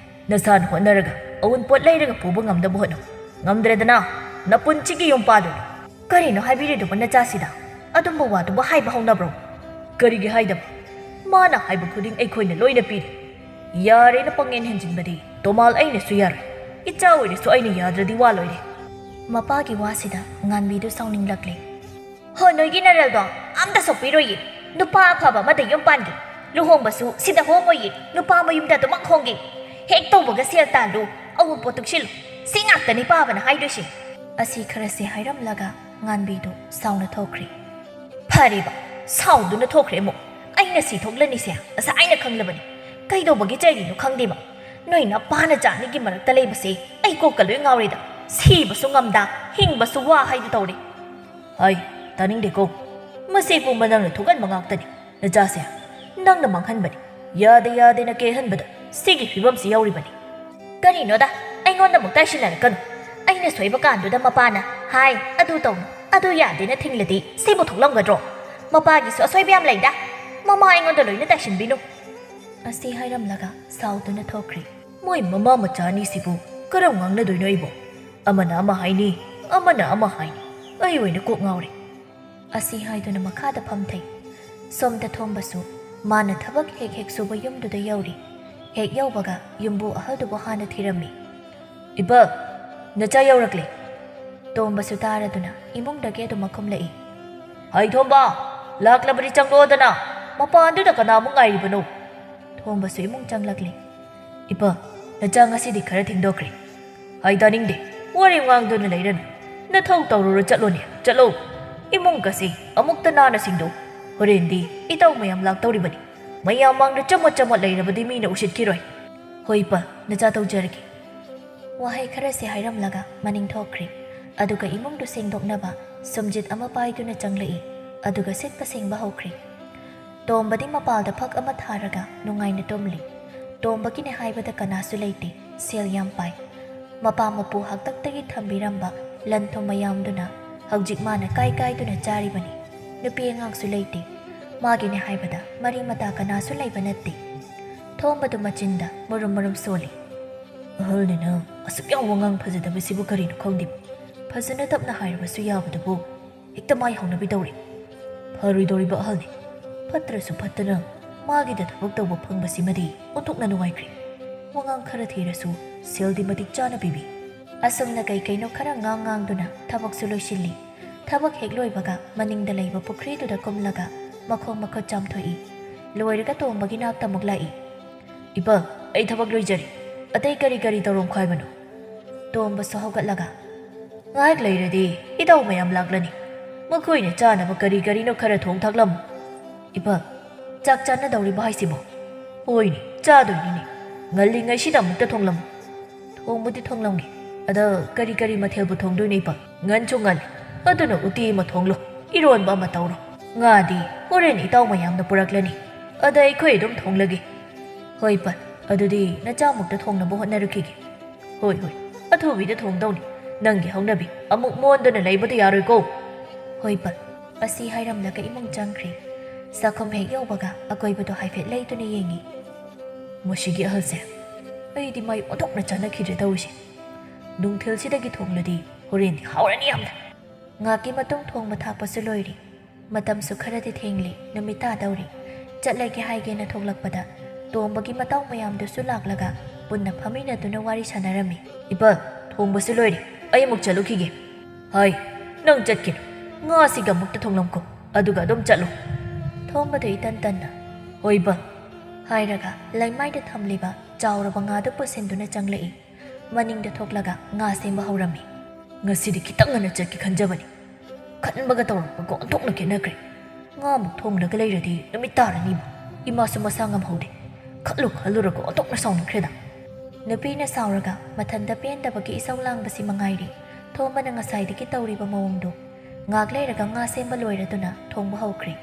ꯅꯁꯥꯅ ꯍꯣꯠꯅꯔꯒ ꯑꯎꯟꯄꯣꯠ ꯂꯩꯔꯒ ꯄꯨꯕ ꯉꯝꯅꯕ ꯍꯣꯠꯅꯧ꯫ ꯉꯝꯗ꯭ꯔꯦꯗꯅ, ꯅꯄꯨꯟꯁꯤꯒꯤ ꯌꯨꯝ ꯄꯥꯜꯂꯨꯅꯨ꯫" "ꯀꯔꯤꯅꯣ ꯍꯥꯏꯕꯤꯔꯤꯗꯨꯕꯣ ꯅꯆꯥꯁꯤꯗ? ꯑꯗꯨꯝꯕ ꯋꯥꯗꯨꯕꯨ ꯍꯥꯏꯕ ꯍꯧꯅꯕ꯭ꯔꯣ?" "ꯀꯔꯤꯒꯤ ꯍꯥꯏꯗꯕ? ꯃꯥꯅ ꯍꯥꯏꯕ ꯈꯨꯗꯤꯡ ꯑꯩꯈꯣꯏꯅ ꯂꯣꯏꯅ ꯄꯤꯔꯤ꯫ ꯌꯥꯔꯦꯅ ꯄꯪꯍꯦꯟ ꯍꯦꯟꯖꯤꯟꯕꯗꯤ ꯇꯣꯃꯥꯜ ꯑꯩꯅꯁꯨ ꯌꯥꯔꯣꯏ꯫ ꯏꯆꯥ ꯑꯣꯏꯔꯁꯨ ꯑꯩꯅ ꯌꯥꯗ꯭ꯔꯗꯤ ꯋꯥ ꯂꯣꯏꯔꯦ꯫" ꯃꯄꯥꯒꯤ ꯋꯥꯁꯤꯗ ꯉꯥꯟꯕꯤꯗꯨ ꯁꯥꯎꯅꯤꯡꯂꯛꯂꯦ꯫ "ꯍꯣ, ꯅꯣꯏꯒꯤ ꯅꯔꯜꯗꯣ ꯑꯝꯇ ꯁꯣꯛꯄꯤꯔꯣꯏꯌꯦ꯫ ꯅꯨꯄꯥ ꯑꯐꯕ ꯑꯃꯗ ꯌꯨꯝ ꯄꯥꯟꯒꯦ꯫ ꯂꯨꯍꯣꯡꯕꯁꯨ ꯁꯤꯗ ꯍꯣꯡꯉꯣꯏꯌꯦ, ꯅꯨꯄꯥ ꯃꯌꯨꯝꯗ ꯑꯗꯨꯃꯛ ꯍꯣꯡꯒꯦ꯫ ꯍꯦꯛ ꯇꯧꯕꯒ ꯁꯦꯜ ꯇꯥꯜꯂꯨ, ꯑꯋꯨꯟꯄꯣꯠ ꯇꯨꯡꯁꯤꯜꯂꯨ꯫ ꯁꯤ ꯉꯥꯛꯇꯅꯤ ꯄꯥꯕꯅ ꯍꯥꯏꯗꯣꯏꯁꯦ"꯫ ꯑꯁꯤ ꯈꯔꯁꯦ ꯍꯥꯏꯔꯝꯂꯒ ꯉꯥꯟꯕꯤꯗꯨ ꯁꯥꯎꯅ ꯊꯣꯛꯈ꯭ꯔꯦ꯫ "ꯐꯔꯦꯕ, ꯁꯥꯎꯗꯨꯅ ꯊꯣꯛꯈ꯭ꯔꯦ ꯑꯃꯨꯛ꯫ ꯑꯩꯅ ꯁꯤ ꯊꯣꯛꯂꯅꯤꯁꯦ ꯉꯁꯥꯏꯅ ꯈꯪꯂꯕꯅꯤ꯫ ꯀꯩꯗꯧꯕꯒꯤ ꯆꯩꯔꯤꯅꯣ ꯈꯪꯗꯦꯕ꯫ ꯅꯣꯏ ꯅꯄꯥ ꯅꯆꯥ ꯑꯅꯤꯒꯤ ꯃꯔꯛꯇ ꯂꯩꯕꯁꯦ ꯑꯩ ꯀꯣꯛꯀ ꯂꯣꯏ ꯉꯥꯎꯔꯦꯗ꯫ ꯁꯤꯕꯁꯨ ꯉꯝꯗ, ꯍꯤꯡꯕꯁꯨ ꯋꯥ ꯍꯥꯏꯗꯨ ꯇꯧꯔꯦ"꯫ "ꯍꯥꯏ, ꯇꯥꯅꯤꯡꯗꯦꯀꯣ꯫ ꯃꯁꯤ ꯄꯨꯝꯕ ꯅꯪꯅ ꯊꯣꯛꯍꯟꯕ ꯉꯥꯛꯇꯅꯤ꯫ ꯅꯆꯥꯁꯦ ꯅꯪꯅ ꯃꯥꯡꯍꯟꯕꯅꯤ꯫ ꯌꯥꯗꯦ ꯌꯥꯗꯦꯅ ꯀꯦꯍꯟꯕꯗ ꯁꯤꯒꯤ ꯐꯤꯕꯝꯁꯤ ꯌꯧꯔꯤꯕꯅꯤ"꯫ "ꯀꯔꯤꯅꯣꯗ, ꯑꯩꯉꯣꯟꯗ ꯑꯃꯨꯛ ꯇꯥꯏꯁꯤꯟꯅꯔꯛꯀꯅꯨ꯫ ꯑꯩꯅ ꯁꯣꯏꯕ ꯀꯥꯟꯗꯨꯗ ꯃꯄꯥꯅ, 'ꯍꯥꯏ, ꯑꯗꯨ ꯇꯧꯅꯨ, ꯑꯗꯨ ꯌꯥꯗꯦꯅ' ꯊꯤꯡꯂꯗꯤ ꯁꯤꯕꯨ ꯊꯣꯛꯂꯝꯒꯗ꯭ꯔꯣ? ꯃꯄꯥꯒꯤꯁꯨ ꯑꯁꯣꯏꯕ ꯌꯥꯝ ꯂꯩꯗ꯫ ꯃꯃꯥ ꯑꯩꯉꯣꯟꯗ ꯂꯣꯏꯅ ꯇꯥꯏꯁꯤꯟꯕꯤꯅꯨ"꯫ ꯑꯁꯤ ꯍꯥꯏꯔꯝꯂꯒ ꯁꯥꯎꯗꯨꯅ ꯊꯣꯛꯈ꯭ꯔꯦ꯫ "ꯃꯣꯏ ꯃꯃꯥ ꯃꯆꯥ ꯑꯅꯤꯁꯤꯕꯨ ꯀꯔꯝ ꯉꯥꯡꯅꯗꯣꯏꯅꯣ ꯑꯩꯕꯣ? ꯑꯃꯅ ꯑꯃ ꯍꯥꯏꯅꯤ, ꯑꯃꯅ ꯑꯃ ꯍꯥꯏꯅꯤ꯫ ꯑꯩ ꯑꯣꯏꯅ ꯀꯣꯛ ꯉꯥꯎꯔꯦ"꯫ ꯑꯁꯤ ꯍꯥꯏꯗꯨꯅ ꯃꯈꯥꯗ ꯐꯝꯊꯩ꯫ ꯁꯣꯝꯗ ꯊꯣꯝꯕꯁꯨ ꯃꯥꯅ ꯊꯕꯛ ꯍꯦꯛ ꯍꯦꯛ ꯁꯨꯕ ꯌꯨꯝꯗꯨꯗ ꯌꯧꯔꯤ꯫ ꯍꯦꯛ ꯌꯧꯕꯒ ꯌꯨꯝꯕꯨ ꯑꯍꯜꯗꯨꯕꯨ ꯍꯥꯟꯅ ꯊꯤꯔꯝꯃꯤ꯫ "ꯏꯄꯥ, ꯅꯆꯥ ꯌꯧꯔꯛꯂꯦ"꯫ ꯇꯣꯝꯕꯁꯨ ꯇꯥꯔꯗꯨꯅ ꯏꯃꯨꯡꯗꯒꯤ ꯑꯗꯨꯃꯛ ꯈꯨꯝꯂꯛꯏ꯫ "ꯍꯥꯏ ꯊꯣꯝꯕ, ꯂꯥꯛꯂꯕꯗꯤ ꯆꯪꯂꯛꯑꯣꯗꯅ꯫ ꯃꯄꯥꯟꯗꯨꯗ ꯀꯅꯥꯃꯨꯛ ꯉꯥꯏꯔꯤꯕꯅꯣ?" ꯊꯣꯝꯕꯁꯨ ꯏꯃꯨꯡ ꯆꯪꯂꯛꯂꯤ꯫ "ꯏꯄꯥ, ꯅꯆꯥ ꯉꯁꯤꯗꯤ ꯈꯔ ꯊꯦꯡꯗꯣꯛꯈ꯭ꯔꯦ꯫ ꯍꯥꯏ ꯇꯥꯅꯤꯡꯗꯦ, ꯋꯥꯔꯤ ꯉꯥꯡꯗꯨꯅ ꯂꯩꯔꯅꯨ꯫ ꯅꯊꯧ ꯇꯧꯔꯨꯔ ꯆꯠꯂꯣꯅꯦ, ꯆꯠꯂꯣ꯫ ꯏꯃꯨꯡ ꯀꯁꯤ ꯑꯃꯨꯛꯇ ꯅꯥꯟꯅ ꯁꯤꯡꯗꯣꯛ꯫ ꯍꯣꯔꯦꯟꯗꯤ ꯏꯇꯧ ꯃꯌꯥꯝ ꯂꯥꯛꯇꯧꯔꯤꯕꯅꯤ꯫ ꯃꯌꯥꯝ ꯃꯥꯡꯗ ꯆꯃꯣꯠ ꯆꯃꯣꯠ ꯂꯩꯔꯕꯗꯤ ꯃꯤꯅ ꯎꯁꯤꯠꯈꯤꯔꯣꯏ꯫ ꯍꯣꯏ ꯏꯄꯥ, ꯅꯆꯥ ꯇꯧꯖꯔꯒꯦ"꯫ ꯋꯥꯍꯩ ꯈꯔꯁꯦ ꯍꯥꯏꯔꯝꯂꯒ ꯃꯅꯤꯡ ꯊꯣꯛꯈ꯭ꯔꯦ꯫ ꯑꯗꯨꯒ ꯏꯃꯨꯡꯗꯨ ꯁꯦꯡꯗꯣꯛꯅꯕ ꯁꯨꯝꯖꯤꯠ ꯑꯃ ꯄꯥꯏꯗꯨꯅ ꯆꯪꯂꯛꯏ꯫ ꯑꯗꯨꯒ ꯁꯤꯠꯄ ꯁꯦꯡꯕ ꯍꯧꯈ꯭ꯔꯦ꯫ ꯇꯣꯝꯕꯗꯤ ꯃꯄꯥꯜꯗ ꯐꯛ ꯑꯃ ꯊꯥꯔꯒ ꯅꯨꯡꯉꯥꯏꯅ ꯇꯨꯝꯂꯤ꯫ ꯇꯣꯝꯕꯒꯤꯅꯦ ꯍꯥꯏꯕꯗ ꯀꯅꯥꯁꯨ ꯂꯩꯇꯦ, ꯁꯦꯜ ꯌꯥꯝ ꯄꯥꯏ꯫ ꯃꯄꯥ ꯃꯄꯨ ꯍꯥꯛꯇꯛꯇꯒꯤ ꯊꯝꯕꯤꯔꯝꯕ ꯂꯟ ꯊꯨꯝ ꯃꯌꯥꯝꯗꯨꯅ ꯍꯧꯖꯤꯛ ꯃꯥꯅ ꯀꯥꯏ ꯀꯥꯏꯗꯨꯅ ꯆꯥꯔꯤꯕꯅꯤ꯫ ꯅꯨꯄꯤ ꯑꯉꯥꯡꯁꯨ ꯂꯩꯇꯦ꯫ ꯃꯥꯒꯤꯅꯦ ꯍꯥꯏꯕꯗ ꯃꯔꯤ ꯃꯇꯥ ꯀꯅꯥꯁꯨ ꯂꯩꯕ ꯅꯠꯇꯦ꯫ ꯊꯣꯝꯕꯗꯨ ꯃꯆꯤꯟꯗ ꯃꯔꯨꯝ ꯃꯔꯨꯝ ꯁꯣꯜꯂꯤ꯫ "ꯑꯍꯜꯅꯤꯅ ꯑꯁꯨꯛ ꯌꯥꯝ ꯋꯥꯉꯥꯡ ꯐꯖꯗꯕꯁꯤꯕꯨ ꯀꯔꯤꯅꯣ ꯈꯪꯗꯦ꯫ ꯐꯖꯅ ꯇꯞꯅ ꯍꯥꯏꯔꯕꯁꯨ ꯌꯥꯕꯗꯨꯕꯨ ꯍꯦꯛꯇ ꯃꯥꯏ ꯍꯧꯅꯕꯤ ꯇꯧꯔꯤ꯫ ꯐꯔꯣꯏꯗꯧꯔꯤꯕ ꯑꯍꯜꯅꯤ꯫ ꯐꯠꯇ꯭ꯔꯁꯨ ꯐꯠꯇꯅ ꯃꯥꯒꯤꯗ ꯊꯕꯛ ꯇꯧꯕ ꯐꯪꯕꯁꯤꯃꯗꯤ ꯑꯣꯟꯊꯣꯛꯅ ꯅꯨꯡꯉꯥꯏꯈ꯭ꯔꯦ꯫ ꯋꯥꯉꯥꯡ ꯈꯔ ꯊꯤꯔꯁꯨ ꯁꯦꯜꯗꯤ ꯃꯇꯤꯛ ꯆꯥꯅ ꯄꯤꯕꯤ"꯫ ꯑꯁꯨꯝꯅ ꯀꯩ ꯀꯩꯅꯣ ꯈꯔ ꯉꯥꯡ ꯉꯥꯡꯗꯨꯅ ꯊꯕꯛꯁꯨ ꯂꯣꯏꯁꯤꯜꯂꯤ꯫ ꯊꯕꯛ ꯍꯦꯛ ꯂꯣꯏꯕꯒ ꯃꯅꯤꯡꯗ ꯂꯩꯕ ꯄꯨꯈ꯭ꯔꯤꯗꯨꯗ ꯀꯨꯝꯂꯒ ꯃꯈꯣꯡ ꯃꯈꯨꯠ ꯆꯥꯝꯊꯣꯛꯏ꯫ ꯂꯣꯏꯔꯒ ꯇꯣꯝꯕꯒꯤ ꯅꯥꯛꯇ ꯑꯃꯨꯛ ꯂꯥꯛꯏ꯫ "ꯏꯄꯥ, ꯑꯩ ꯊꯕꯛ ꯂꯣꯏꯖꯔꯦ꯫ ꯑꯇꯩ ꯀꯔꯤ ꯀꯔꯤ ꯇꯧꯔꯝꯈꯣ ꯍꯥꯏꯕꯅꯣ?" ꯇꯣꯝꯕꯁꯨ ꯍꯧꯒꯠꯂꯒ, "ꯉꯥꯏꯍꯥꯛ ꯂꯩꯔꯗꯤ ꯏꯇꯥꯎ ꯃꯌꯥꯝ ꯂꯥꯛꯂꯅꯤ꯫ ꯃꯈꯣꯏꯅ ꯆꯥꯅꯕ ꯀꯔꯤ ꯀꯔꯤꯅꯣ ꯈꯔ ꯊꯣꯡ ꯊꯥꯛꯂꯝꯃꯨ꯫" "ꯏꯄꯥ, ꯆꯥꯛ ꯆꯥꯅꯗꯧꯔꯤꯕ ꯍꯥꯏꯁꯤꯕꯣ?" "ꯍꯣꯏꯅꯦ, ꯆꯥꯗꯣꯏꯅꯤꯅꯦ꯫ ꯉꯜꯂꯤꯉꯩꯁꯤꯗ ꯑꯃꯨꯛꯇ ꯊꯣꯡꯂꯝꯃꯨ꯫" "ꯊꯣꯡꯕꯗꯤ ꯊꯣꯡꯂꯝꯒꯦ꯫ ꯑꯗ ꯀꯔꯤ ꯀꯔꯤ ꯃꯊꯦꯜꯕꯨ ꯊꯣꯡꯗꯣꯏꯅꯣ ꯏꯄꯥ?" "ꯉꯟꯁꯨ ꯉꯜꯂꯤ꯫ ꯑꯗꯨꯅ ꯎꯇꯤ ꯑꯃ ꯊꯣꯡꯂꯣ꯫ ꯏꯔꯣꯟꯕ ꯑꯃ ꯇꯧꯔꯣ꯫ ꯉꯥꯗꯤ ꯍꯣꯔꯦꯟ ꯏꯇꯥꯎ ꯃꯌꯥꯝꯅ ꯄꯨꯔꯛꯂꯅꯤ꯫ ꯑꯗ ꯑꯩꯈꯣꯏ ꯑꯗꯨꯝ ꯊꯣꯡꯂꯒꯦ꯫" "ꯍꯣꯏ ꯏꯄꯥ, ꯑꯗꯨꯗꯤ ꯅꯆꯥꯃꯨꯛꯇ ꯊꯣꯡꯅꯕ ꯍꯣꯠꯅꯔꯛꯈꯤꯒꯦ꯫" "ꯍꯣꯏ, ꯍꯣꯏ, ꯑꯊꯨꯕꯤꯗ ꯊꯣꯡꯗꯧꯅꯤ꯫ ꯅꯪꯒꯤ ꯍꯧꯅꯕꯤ ꯑꯃꯨꯛ ꯃꯣꯟꯗꯨꯅ ꯂꯩꯕꯗꯤ ꯌꯥꯔꯣꯏꯀꯣ꯫" "ꯍꯣꯏ ꯏꯄꯥ꯫" ꯑꯁꯤ ꯍꯥꯏꯔꯝꯂꯒ ꯏꯃꯨꯡ ꯆꯪꯈ꯭ꯔꯦ꯫ ꯆꯥꯛꯈꯨꯝ ꯍꯦꯛ ꯌꯧꯕꯒ ꯑꯀꯣꯏꯕꯗꯣ ꯍꯥꯏꯐꯦꯠ ꯂꯩꯗꯨꯅ ꯌꯦꯡꯉꯤ꯫ "ꯃꯁꯤꯒꯤ ꯑꯍꯜꯁꯦ, ꯑꯩꯗꯤ ꯃꯥꯏ ꯑꯣꯟꯊꯣꯛꯅ ꯆꯥꯟꯅꯈꯤꯗ꯭ꯔꯦ ꯇꯧꯔꯤꯁꯦ꯫ ꯅꯨꯡꯊꯤꯜꯁꯤꯗꯒꯤ ꯊꯣꯡꯂꯗꯤ ꯍꯣꯔꯦꯟꯗꯤ ꯍꯥꯎꯔꯅꯤ ꯌꯥꯝꯅ꯫" ꯉꯥꯏꯍꯥꯛꯀꯤ ꯃꯇꯨꯡ ꯊꯣꯡꯕ ꯊꯥꯛꯄꯁꯨ ꯂꯣꯏꯔꯦ꯫ ꯃꯇꯝꯁꯨ ꯈꯔꯗꯤ ꯊꯦꯡꯂꯤ, ꯅꯨꯃꯤꯠ ꯇꯥꯗꯧꯔꯤ꯫ ꯆꯠꯂꯒꯦ ꯍꯥꯏꯒꯦꯅ ꯊꯣꯛꯂꯛꯄꯗ ꯇꯣꯝꯕꯒꯤ ꯃꯇꯥꯎ ꯃꯌꯥꯝꯗꯨꯁꯨ ꯂꯥꯛꯂꯒ ꯄꯨꯟꯅ ꯐꯝꯃꯤꯟꯅꯗꯨꯅ ꯋꯥꯔꯤ ꯁꯥꯟꯅꯔꯝꯃꯤ꯫ "ꯏꯄꯥ, ꯊꯣꯡꯕꯁꯨ ꯂꯣꯏꯔꯦ, ꯑꯩ ꯑꯃꯨꯛ ꯆꯠꯂꯨꯈꯤꯒꯦ꯫" "ꯍꯥꯏ, ꯅꯪ ꯆꯠꯀꯅꯨ꯫ ꯉꯥꯁꯤꯒ ꯑꯃꯨꯛꯇ ꯊꯣꯡꯂꯝꯈꯣ, ꯑꯗꯨꯒ ꯑꯗꯨꯝ ꯆꯠꯂꯣ꯫" ꯊꯣꯝꯕꯗꯨ ꯏꯇꯟ ꯇꯟꯅ, "ꯍꯣꯏ ꯏꯄꯥ" ꯍꯥꯏꯔꯒ ꯂꯩꯃꯥꯏꯗ ꯊꯝꯂꯤꯕ ꯆꯥꯎꯔꯕ ꯉꯥꯗꯨ ꯄꯨꯁꯤꯟꯗꯨꯅ ꯆꯪꯂꯛꯏ꯫ ꯃꯅꯤꯡꯗ ꯊꯣꯛꯂꯒ ꯉꯥ ꯁꯦꯝꯕ ꯍꯧꯔꯝꯃꯤ꯫ "ꯉꯁꯤꯗꯤ ꯈꯤꯇꯪ ꯉꯟꯅ ꯆꯠꯀꯦ ꯈꯟꯖꯕꯅꯤ꯫ ꯈꯟꯕꯒ ꯇꯧꯔꯛꯄꯒ ꯑꯣꯟꯊꯣꯛꯅ ꯈꯦꯠꯅꯈ꯭ꯔꯦ꯫ ꯉꯥꯃꯨꯛ ꯊꯣꯡꯂꯒ ꯂꯩꯔꯗꯤ ꯅꯨꯃꯤꯠ ꯇꯥꯔꯅꯤꯕ꯫ ꯏꯃꯥꯁꯨ ꯃꯁꯥ ꯉꯝꯍꯧꯗꯦ꯫ ꯈꯜꯂꯨ ꯈꯜꯂꯨꯔꯒ ꯑꯣꯟꯊꯣꯛꯅ ꯁꯥꯎꯅꯤꯡꯈ꯭ꯔꯦꯗ꯫" ꯅꯨꯄꯤꯅ ꯁꯥꯎꯔꯒ ꯃꯊꯟꯇ ꯄꯦꯟꯗꯕꯒꯤ ꯏꯁꯧ ꯂꯥꯡꯕꯁꯤ ꯃꯉꯥꯏꯔꯦ꯫ ꯊꯣꯝꯕꯅ ꯉꯁꯥꯏꯗꯒꯤ ꯇꯧꯔꯤꯕ ꯃꯑꯣꯡꯗꯨ꯫ ꯉꯥꯛ ꯂꯩꯔꯒ ꯉꯥ ꯁꯦꯝꯕ ꯂꯣꯏꯔꯗꯨꯅ ꯊꯣꯡꯕ ꯍꯧꯈ꯭ꯔꯦ꯫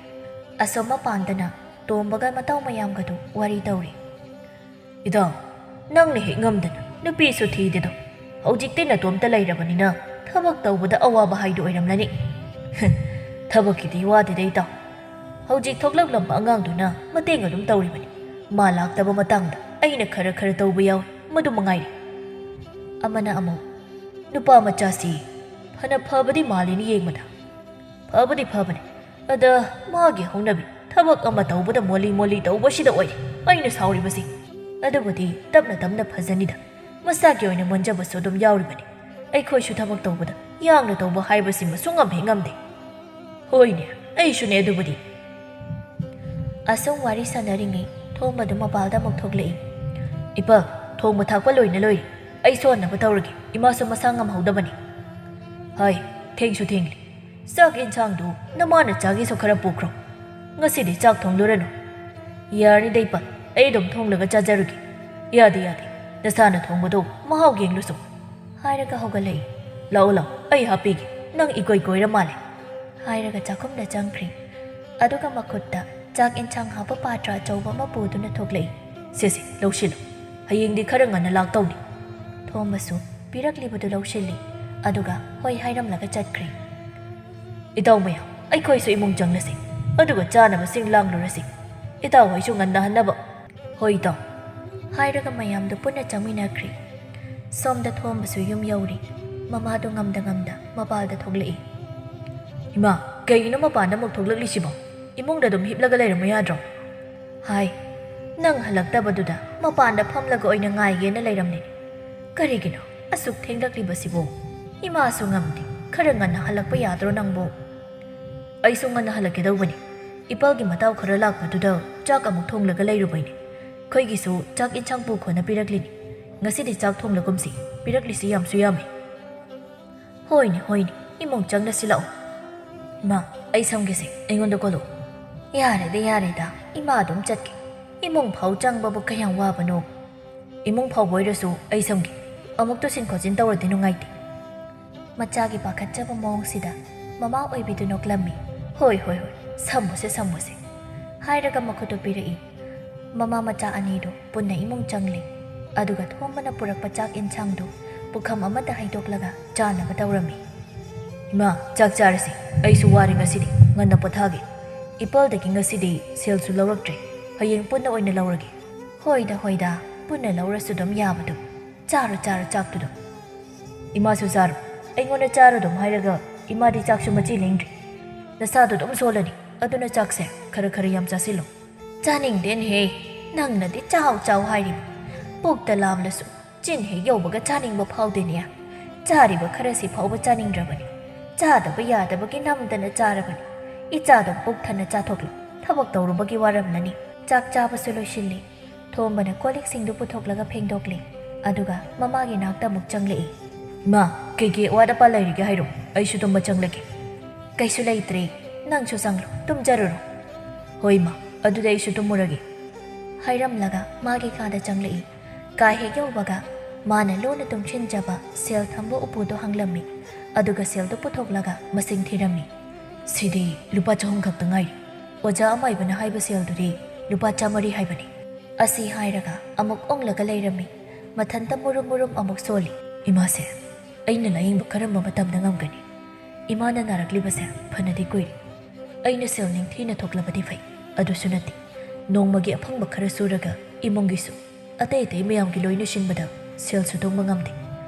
ꯑꯁꯣꯝ ꯃꯄꯥꯟꯗꯅ ꯇꯣꯝꯕꯒ ꯃꯇꯥꯎ ꯃꯌꯥꯝꯒꯗꯨ ꯋꯥꯔꯤ ꯇꯧꯔꯤ꯫ "ꯏꯇꯥꯎ, ꯅꯪꯅ ꯍꯦꯛ ꯉꯝꯗꯅ ꯅꯨꯄꯤꯁꯨ ꯊꯤꯗꯦꯗꯣ꯫ ꯍꯧꯖꯤꯛꯇꯤ ꯅꯇꯣꯝꯇ ꯂꯩꯔꯕꯅꯤꯅ ꯊꯕꯛ ꯇꯧꯕꯗ ꯑꯋꯥꯕ ꯍꯥꯏꯗꯨ ꯑꯣꯏꯔꯝꯂꯅꯤ꯫" "ꯊꯕꯛꯀꯤꯗꯤ ꯋꯥꯗꯦꯗ ꯏꯇꯥꯎ꯫ ꯍꯧꯖꯤꯛ ꯊꯣꯛꯂꯛꯂꯝꯕ ꯑꯉꯥꯡꯗꯨꯅ ꯃꯇꯦꯡ ꯑꯗꯨꯝ ꯇꯧꯔꯤꯕꯅꯤ꯫ ꯃꯥ ꯂꯥꯛꯇꯕ ꯃꯇꯥꯡꯗ ꯑꯩꯅ ꯈꯔ ꯈꯔ ꯇꯧꯕ ꯌꯥꯎꯏ, ꯃꯗꯨ ꯃꯉꯥꯏꯔꯦ꯫" ꯑꯃꯅ ꯑꯃꯨꯛ, "ꯅꯨꯄꯥ ꯃꯆꯥꯁꯤ ꯐꯅ ꯐꯕꯗꯤ ꯃꯥꯜꯂꯤꯅꯤ ꯌꯦꯡꯕꯗ꯫ ꯐꯕꯗꯤ ꯐꯕꯅꯤ꯫ ꯑꯗ ꯃꯥꯒꯤ ꯍꯧꯅꯕꯤ ꯊꯕꯛ ꯑꯃ ꯇꯧꯕꯗ ꯃꯣꯂꯤ ꯃꯣꯂꯤ ꯇꯧꯕꯁꯤꯗ ꯑꯣꯏꯔꯦ ꯑꯩꯅ ꯁꯥꯎꯔꯤꯕꯁꯤ꯫ ꯑꯗꯨꯕꯨꯗꯤ ꯇꯞꯅ ꯇꯞꯅ ꯐꯖꯅꯤꯗ꯫ ꯃꯁꯥꯒꯤ ꯑꯣꯏꯅ ꯃꯣꯟꯖꯕꯁꯨ ꯑꯗꯨꯝ ꯌꯥꯎꯔꯤꯕꯅꯤ꯫ ꯑꯩꯈꯣꯏꯁꯨ ꯊꯕꯛ ꯇꯧꯕꯗ ꯌꯥꯡꯅ ꯇꯧꯕ ꯍꯥꯏꯕꯁꯤꯃꯁꯨ ꯉꯝꯍꯦ ꯉꯝꯗꯦ꯫ ꯍꯣꯏꯅꯦ, ꯑꯩꯁꯨꯅꯦ ꯑꯗꯨꯕꯨꯗꯤ꯫ ꯑꯁꯨꯝ ꯋꯥꯔꯤ ꯁꯥꯟꯅꯔꯤꯉꯩ ꯊꯣꯝꯕꯗꯨ ꯃꯄꯥꯜꯗ ꯑꯃꯨꯛ ꯊꯣꯛꯂꯛꯏ꯫ "ꯏꯄꯥ, ꯊꯣꯡꯕ ꯊꯥꯛꯄ ꯂꯣꯏꯅ ꯂꯣꯏꯔꯦ꯫ ꯑꯩ ꯁꯣꯟꯅꯕ ꯇꯧꯔꯒꯦ꯫ ꯏꯃꯥꯁꯨ ꯃꯁꯥ ꯉꯝꯍꯧꯗꯕꯅꯤ꯫" "ꯍꯥꯏ, ꯊꯦꯡꯁꯨ ꯊꯦꯡꯂꯦ꯫ ꯆꯥꯛ ꯏꯟꯁꯥꯡꯗꯨ ꯅꯃꯥꯅ ꯆꯥꯒꯦꯁꯨ ꯈꯔ ꯄꯨꯈ꯭ꯔꯣ꯫ ꯉꯁꯤꯗꯤ ꯆꯥꯛ ꯊꯣꯡꯂꯨꯔꯅꯨ꯫" "ꯌꯥꯔꯅꯤꯗ ꯏꯄꯥ, ꯑꯩ ꯑꯗꯨꯝ ꯊꯣꯡꯂꯒ ꯆꯥꯖꯔꯒꯦ꯫" "ꯌꯥꯗꯦ, ꯌꯥꯗꯦ꯫ ꯅꯁꯥꯅ ꯊꯣꯡꯕꯗꯣ ꯃꯍꯥꯎ ꯌꯦꯡꯂꯨꯁꯨ꯫" ꯍꯥꯏꯔꯒ ꯍꯧꯒꯠꯂꯛꯏ꯫ "ꯂꯥꯛꯑꯣ, ꯂꯥꯛꯑꯣ, ꯑꯩ ꯍꯥꯞꯄꯤꯒꯦ꯫ ꯅꯪ ꯏꯀꯣꯏ ꯀꯣꯏꯔ ꯃꯥꯜꯂꯦ꯫" ꯍꯥꯏꯔꯒ ꯆꯥꯛꯈꯨꯝꯗ ꯆꯪꯈ꯭ꯔꯦ꯫ ꯑꯗꯨꯒ ꯃꯈꯨꯠꯇ ꯆꯥꯛ ꯏꯟꯁꯥꯡ ꯍꯥꯞꯄ ꯄꯥꯇ꯭ꯔ ꯑꯆꯧꯕ ꯑꯃ ꯄꯨꯗꯨꯅ ꯊꯣꯛꯂꯛꯏ꯫ "ꯁꯦ, ꯁꯦ, ꯂꯧꯁꯤꯜꯂꯨ꯫ ꯍꯌꯦꯡꯗꯤ ꯈꯔ ꯉꯟꯅ ꯂꯥꯛꯇꯧꯅꯤ꯫" ꯊꯣꯝꯕꯁꯨ ꯄꯤꯔꯛꯂꯤꯕꯗꯨ ꯂꯧꯁꯤꯜꯂꯤ꯫ ꯑꯗꯨꯒ ꯍꯣꯏ ꯍꯥꯏꯔꯝꯂꯒ ꯆꯠꯈ꯭ꯔꯦ꯫ "ꯏꯇꯥꯎ ꯃꯌꯥꯝ, ꯑꯩꯈꯣꯏꯁꯨ ꯏꯃꯨꯡ ꯆꯪꯂꯁꯤ꯫ ꯑꯗꯨꯒ ꯆꯥꯅꯕꯁꯤꯡ ꯂꯥꯡꯂꯨꯔꯁꯤ꯫ ꯏꯇꯥꯎ ꯍꯣꯏꯁꯨ ꯉꯟꯅ ꯍꯟꯅꯕ꯫" "ꯍꯣꯏ ꯏꯇꯥꯎ꯫" ꯍꯥꯏꯔꯒ ꯃꯌꯥꯝꯗꯨ ꯄꯨꯟꯅ ꯆꯪꯃꯤꯟꯅꯈ꯭ꯔꯦ꯫ ꯁꯣꯝꯗ ꯊꯣꯝꯕꯁꯨ ꯌꯨꯝ ꯌꯧꯔꯦ꯫ ꯃꯃꯥꯗꯨ ꯉꯝꯗ ꯉꯝꯗ ꯃꯄꯥꯜꯗ ꯊꯣꯛꯂꯛꯏ꯫ "ꯏꯃꯥ, ꯀꯩꯒꯤꯅꯣ ꯃꯄꯥꯟꯗ ꯑꯃꯨꯛ ꯊꯣꯛꯂꯛꯂꯤꯁꯤꯕꯣ? ꯏꯃꯨꯡꯗ ꯑꯗꯨꯝ ꯍꯤꯞꯂꯒ ꯂꯩꯔꯝꯃꯨ ꯌꯥꯗ꯭ꯔꯣ?" ꯍꯥꯏ꯫ "ꯅꯪ ꯍꯜꯂꯛꯇꯕꯗꯨꯗ ꯃꯄꯥꯟꯗ ꯐꯝꯂꯒ ꯑꯣꯏꯅ ꯉꯥꯏꯒꯦꯅ ꯂꯩꯔꯝꯂꯤꯅꯤ꯫ ꯀꯔꯤꯒꯤꯅꯣ ꯑꯁꯨꯛ ꯊꯦꯡꯂꯛꯂꯤꯕꯁꯤꯕꯨ? ꯏꯃꯥꯁꯨ ꯉꯝꯗꯦ, ꯈꯔ ꯉꯟꯅ ꯍꯜꯂꯛꯄ ꯌꯥꯗ꯭ꯔꯣ ꯅꯪꯕꯨ?" "ꯑꯩꯁꯨ ꯉꯟꯅ ꯍꯜꯂꯛꯀꯦ ꯇꯧꯕꯅꯤ꯫ ꯏꯄꯥꯜꯒꯤ ꯃꯇꯥꯎ ꯈꯔ ꯂꯥꯛꯄꯗꯨꯗ ꯆꯥꯛ ꯑꯃꯨꯛ ꯊꯣꯡꯂꯒ ꯂꯩꯔꯨꯕꯩꯅꯤ꯫ ꯑꯩꯈꯣꯏꯒꯤꯁꯨ ꯆꯥꯛ ꯏꯟꯁꯥꯡ ꯄꯨꯈꯣꯅ ꯄꯤꯔꯛꯂꯤꯅꯤ꯫ ꯉꯁꯤꯗꯤ ꯆꯥꯛ ꯊꯣꯡꯂꯒꯨꯝꯁꯤ, ꯄꯤꯔꯛꯂꯤꯁꯤ ꯌꯥꯝꯁꯨ ꯌꯥꯝꯃꯤ꯫" "ꯍꯣꯏꯅꯦ, ꯍꯣꯏꯅꯦ, ꯏꯃꯨꯡ ꯆꯪꯂꯁꯤ ꯂꯥꯛꯑꯣ꯫" "ꯏꯃꯥ, ꯑꯩ ꯁꯝꯒꯦꯁꯦ, ꯑꯩꯉꯣꯟꯗ ꯀꯣꯜꯂꯨ꯫" "ꯌꯥꯔꯦꯗ, ꯌꯥꯔꯦꯗ, ꯏꯃꯥ ꯑꯗꯨꯝ ꯆꯠꯀꯦ꯫ ꯏꯃꯨꯡ ꯐꯥꯎ ꯆꯪꯕꯕꯨ ꯀꯌꯥꯝ ꯋꯥꯕꯅꯣ꯫" "ꯏꯃꯨꯡ ꯐꯥꯎꯕ ꯑꯣꯏꯔꯁꯨ ꯑꯩ ꯁꯝꯒꯦ꯫ ꯑꯃꯨꯛ ꯇꯨꯁꯤꯟ ꯈꯣꯠꯆꯤꯟ ꯇꯧꯔꯗꯤ ꯅꯨꯡꯉꯥꯏꯇꯦ꯫" ꯃꯆꯥꯒꯤ ꯄꯥꯈꯠꯆꯕ ꯃꯑꯣꯡꯁꯤꯗ ꯃꯃꯥ ꯑꯣꯏꯕꯤꯗꯨ ꯅꯣꯛꯂꯝꯃꯤ꯫ "ꯍꯣꯏ, ꯍꯣꯏ, ꯍꯣꯏ, ꯁꯝꯃꯨꯁꯦ, ꯁꯝꯃꯨꯁꯦ꯫" ꯍꯥꯏꯔꯒ ꯃꯈꯨꯠꯇꯨ ꯄꯤꯔꯛꯏ꯫ ꯃꯃꯥ ꯃꯆꯥ ꯑꯅꯤꯗꯨ ꯄꯨꯟꯅ ꯏꯃꯨꯡ ꯆꯪꯂꯦ꯫ ꯑꯗꯨꯒ ꯊꯣꯝꯕꯅ ꯄꯨꯔꯛꯄ ꯆꯥꯛ ꯏꯟꯁꯥꯡꯗꯨ ꯄꯨꯈꯝ ꯑꯃꯗ ꯍꯩꯗꯣꯛꯂꯒ ꯆꯥꯅꯕ ꯇꯧꯔꯝꯃꯤ꯫ "ꯏꯃꯥ, ꯆꯥꯛ ꯆꯥꯔꯁꯤ꯫ ꯑꯩꯁꯨ ꯋꯥꯔꯦ ꯉꯁꯤꯗꯤ꯫ ꯉꯟꯅ ꯄꯣꯊꯥꯒꯦ꯫ ꯏꯄꯥꯜꯗꯒꯤ ꯉꯁꯤꯗꯤ ꯁꯦꯜꯁꯨ ꯂꯧꯔꯛꯇ꯭ꯔꯦ꯫ ꯍꯌꯦꯡ ꯄꯨꯟꯅ ꯑꯣꯏꯅ ꯂꯧꯔꯒꯦ꯫" "ꯍꯣꯏꯗ, ꯍꯣꯏꯗ, ꯄꯨꯟꯅ ꯂꯧꯔꯁꯨ ꯑꯗꯨꯝ ꯌꯥꯕꯗꯨ꯫ ꯆꯥꯔꯣ, ꯆꯥꯔꯣ ꯆꯥꯛꯇꯨꯗꯨꯝ꯫" "ꯏꯃꯥꯁꯨ ꯆꯥꯔꯣ꯫ ꯑꯩꯉꯣꯟꯗ ꯆꯥꯔꯣ ꯑꯗꯨꯝ ꯍꯥꯏꯔꯒ ꯏꯃꯥꯗꯤ ꯆꯥꯛꯁꯨ ꯃꯆꯤ ꯂꯦꯡꯗ꯭ꯔꯤ꯫ ꯅꯁꯥꯗꯣ ꯑꯗꯨꯝ ꯁꯣꯜꯂꯅꯤ꯫ ꯑꯗꯨꯅ ꯆꯥꯛꯁꯦ ꯈꯔ ꯈꯔ ꯌꯥꯝ ꯆꯥꯁꯤꯜꯂꯣ꯫" "ꯆꯥꯅꯤꯡꯗꯦꯅꯦꯍꯦ, ꯅꯪꯅꯗꯤ ꯆꯥꯎ ꯆꯥꯎ ꯍꯥꯏꯔꯤꯕ꯫ ꯄꯨꯛꯇ ꯂꯥꯝꯂꯁꯨ ꯆꯤꯟ ꯍꯦꯛ ꯌꯧꯕꯒ ꯆꯥꯅꯤꯡꯕ ꯐꯥꯎꯗꯦꯅꯦ꯫ ꯆꯥꯔꯤꯕ ꯈꯔꯁꯤ ꯐꯥꯎꯕ ꯆꯥꯅꯤꯡꯗ꯭ꯔꯕꯅꯤ꯫ ꯆꯥꯗꯕ ꯌꯥꯗꯕꯒꯤ ꯅꯝꯗꯅ ꯆꯥꯔꯕꯅꯤ꯫ ꯏꯆꯥꯗꯣ ꯄꯨꯛ ꯊꯟꯅ ꯆꯥꯊꯣꯛꯂꯨ꯫ ꯊꯕꯛ ꯇꯧꯔꯨꯕꯒꯤ ꯋꯥꯔꯝꯂꯅꯤ꯫ ꯆꯥꯛ ꯆꯥꯕꯁꯨ ꯂꯣꯏꯁꯤꯜꯂꯤ꯫ ꯊꯣꯝꯕꯅ ꯀꯣꯜ ꯂꯤꯛꯁꯤꯡꯗꯨ ꯄꯨꯊꯣꯛꯂꯒ ꯐꯦꯡꯗꯣꯛꯂꯤ꯫ ꯑꯗꯨꯒ ꯃꯃꯥꯒꯤ ꯅꯥꯛꯇ ꯑꯃꯨꯛ ꯆꯪꯂꯛꯏ꯫ "ꯏꯃꯥ, ꯀꯩ ꯀꯩ ꯑꯋꯥꯠ ꯑꯄꯥ ꯂꯩꯔꯤꯒꯦ ꯍꯥꯏꯔꯣ? ꯑꯩꯁꯨ ꯇꯨꯝꯕ ꯆꯪꯂꯒꯦ꯫" "ꯀꯩꯁꯨ ꯂꯩꯇ꯭ꯔꯦ꯫ ꯅꯪꯁꯨ ꯆꯪꯂꯣ, ꯇꯨꯝꯖꯔꯨꯔꯣ꯫" "ꯍꯣꯏ ꯏꯃꯥ, ꯑꯗꯨꯗꯤ ꯑꯩꯁꯨ ꯇꯨꯝꯃꯨꯔꯒꯦ꯫" ꯍꯥꯏꯔꯝꯂꯒ ꯃꯥꯒꯤ ꯀꯥꯗ ꯆꯪꯂꯛꯏ꯫ ꯀꯥ ꯍꯦꯛ ꯌꯧꯕꯒ ꯃꯥꯅ ꯂꯣꯟꯅ ꯇꯨꯡꯁꯤꯟꯖꯕ ꯁꯦꯜ ꯊꯝꯕ ꯎꯄꯨꯗꯣ ꯍꯥꯡꯂꯝꯃꯤ꯫ ꯑꯗꯨꯒ ꯁꯦꯜꯗꯣ ꯄꯨꯊꯣꯛꯂꯒ ꯃꯁꯤꯡ ꯊꯤꯔꯝꯃꯤ꯫ "ꯁꯤꯗꯤ ꯂꯨꯄꯥ ꯆꯍꯨꯝ ꯈꯛꯇ ꯉꯥꯏꯔꯤ꯫ ꯑꯣꯖꯥ ꯑꯃꯥꯏꯕꯅ ꯍꯥꯏꯕ ꯁꯦꯜꯗꯨꯗꯤ ꯂꯨꯄꯥ ꯆꯥꯃꯔꯤ ꯍꯥꯏꯕꯅꯤ꯫" ꯑꯁꯤ ꯍꯥꯏꯔꯒ ꯑꯃꯨꯛ ꯑꯣꯡꯂꯒ ꯂꯩꯔꯝꯃꯤ꯫ ꯃꯊꯟꯇ ꯃꯨꯔꯨꯝ ꯃꯨꯔꯨꯝ ꯑꯃꯨꯛ ꯁꯣꯜꯂꯤ꯫ "ꯏꯃꯥꯁꯦ, ꯑꯩꯅ ꯂꯥꯌꯦꯡꯕ ꯀꯔꯝꯕ ꯃꯇꯝꯗ ꯉꯝꯒꯅꯤ? ꯏꯃꯥꯅ ꯅꯥꯔꯛꯂꯤꯕꯁꯦ ꯐꯅꯗꯤ ꯀꯨꯏꯔꯦ꯫ ꯑꯩꯅ ꯁꯦꯜ ꯅꯤꯡꯊꯤꯅ ꯊꯣꯛꯂꯕꯗꯤ ꯐꯩ, ꯑꯗꯨꯁꯨ ꯅꯠꯇꯦ꯫ ꯅꯣꯡꯃꯒꯤ ꯑꯐꯪꯕ ꯈꯔ ꯁꯨꯔꯒ ꯏꯃꯨꯡꯒꯤꯁꯨ, ꯑꯇꯩ ꯑꯇꯩ ꯃꯌꯥꯝꯒꯤ ꯂꯣꯏꯅ ꯁꯤꯟꯕꯗ ꯁꯦꯜꯁꯨ ꯇꯨꯡꯕ ꯉꯝꯗꯦ꯫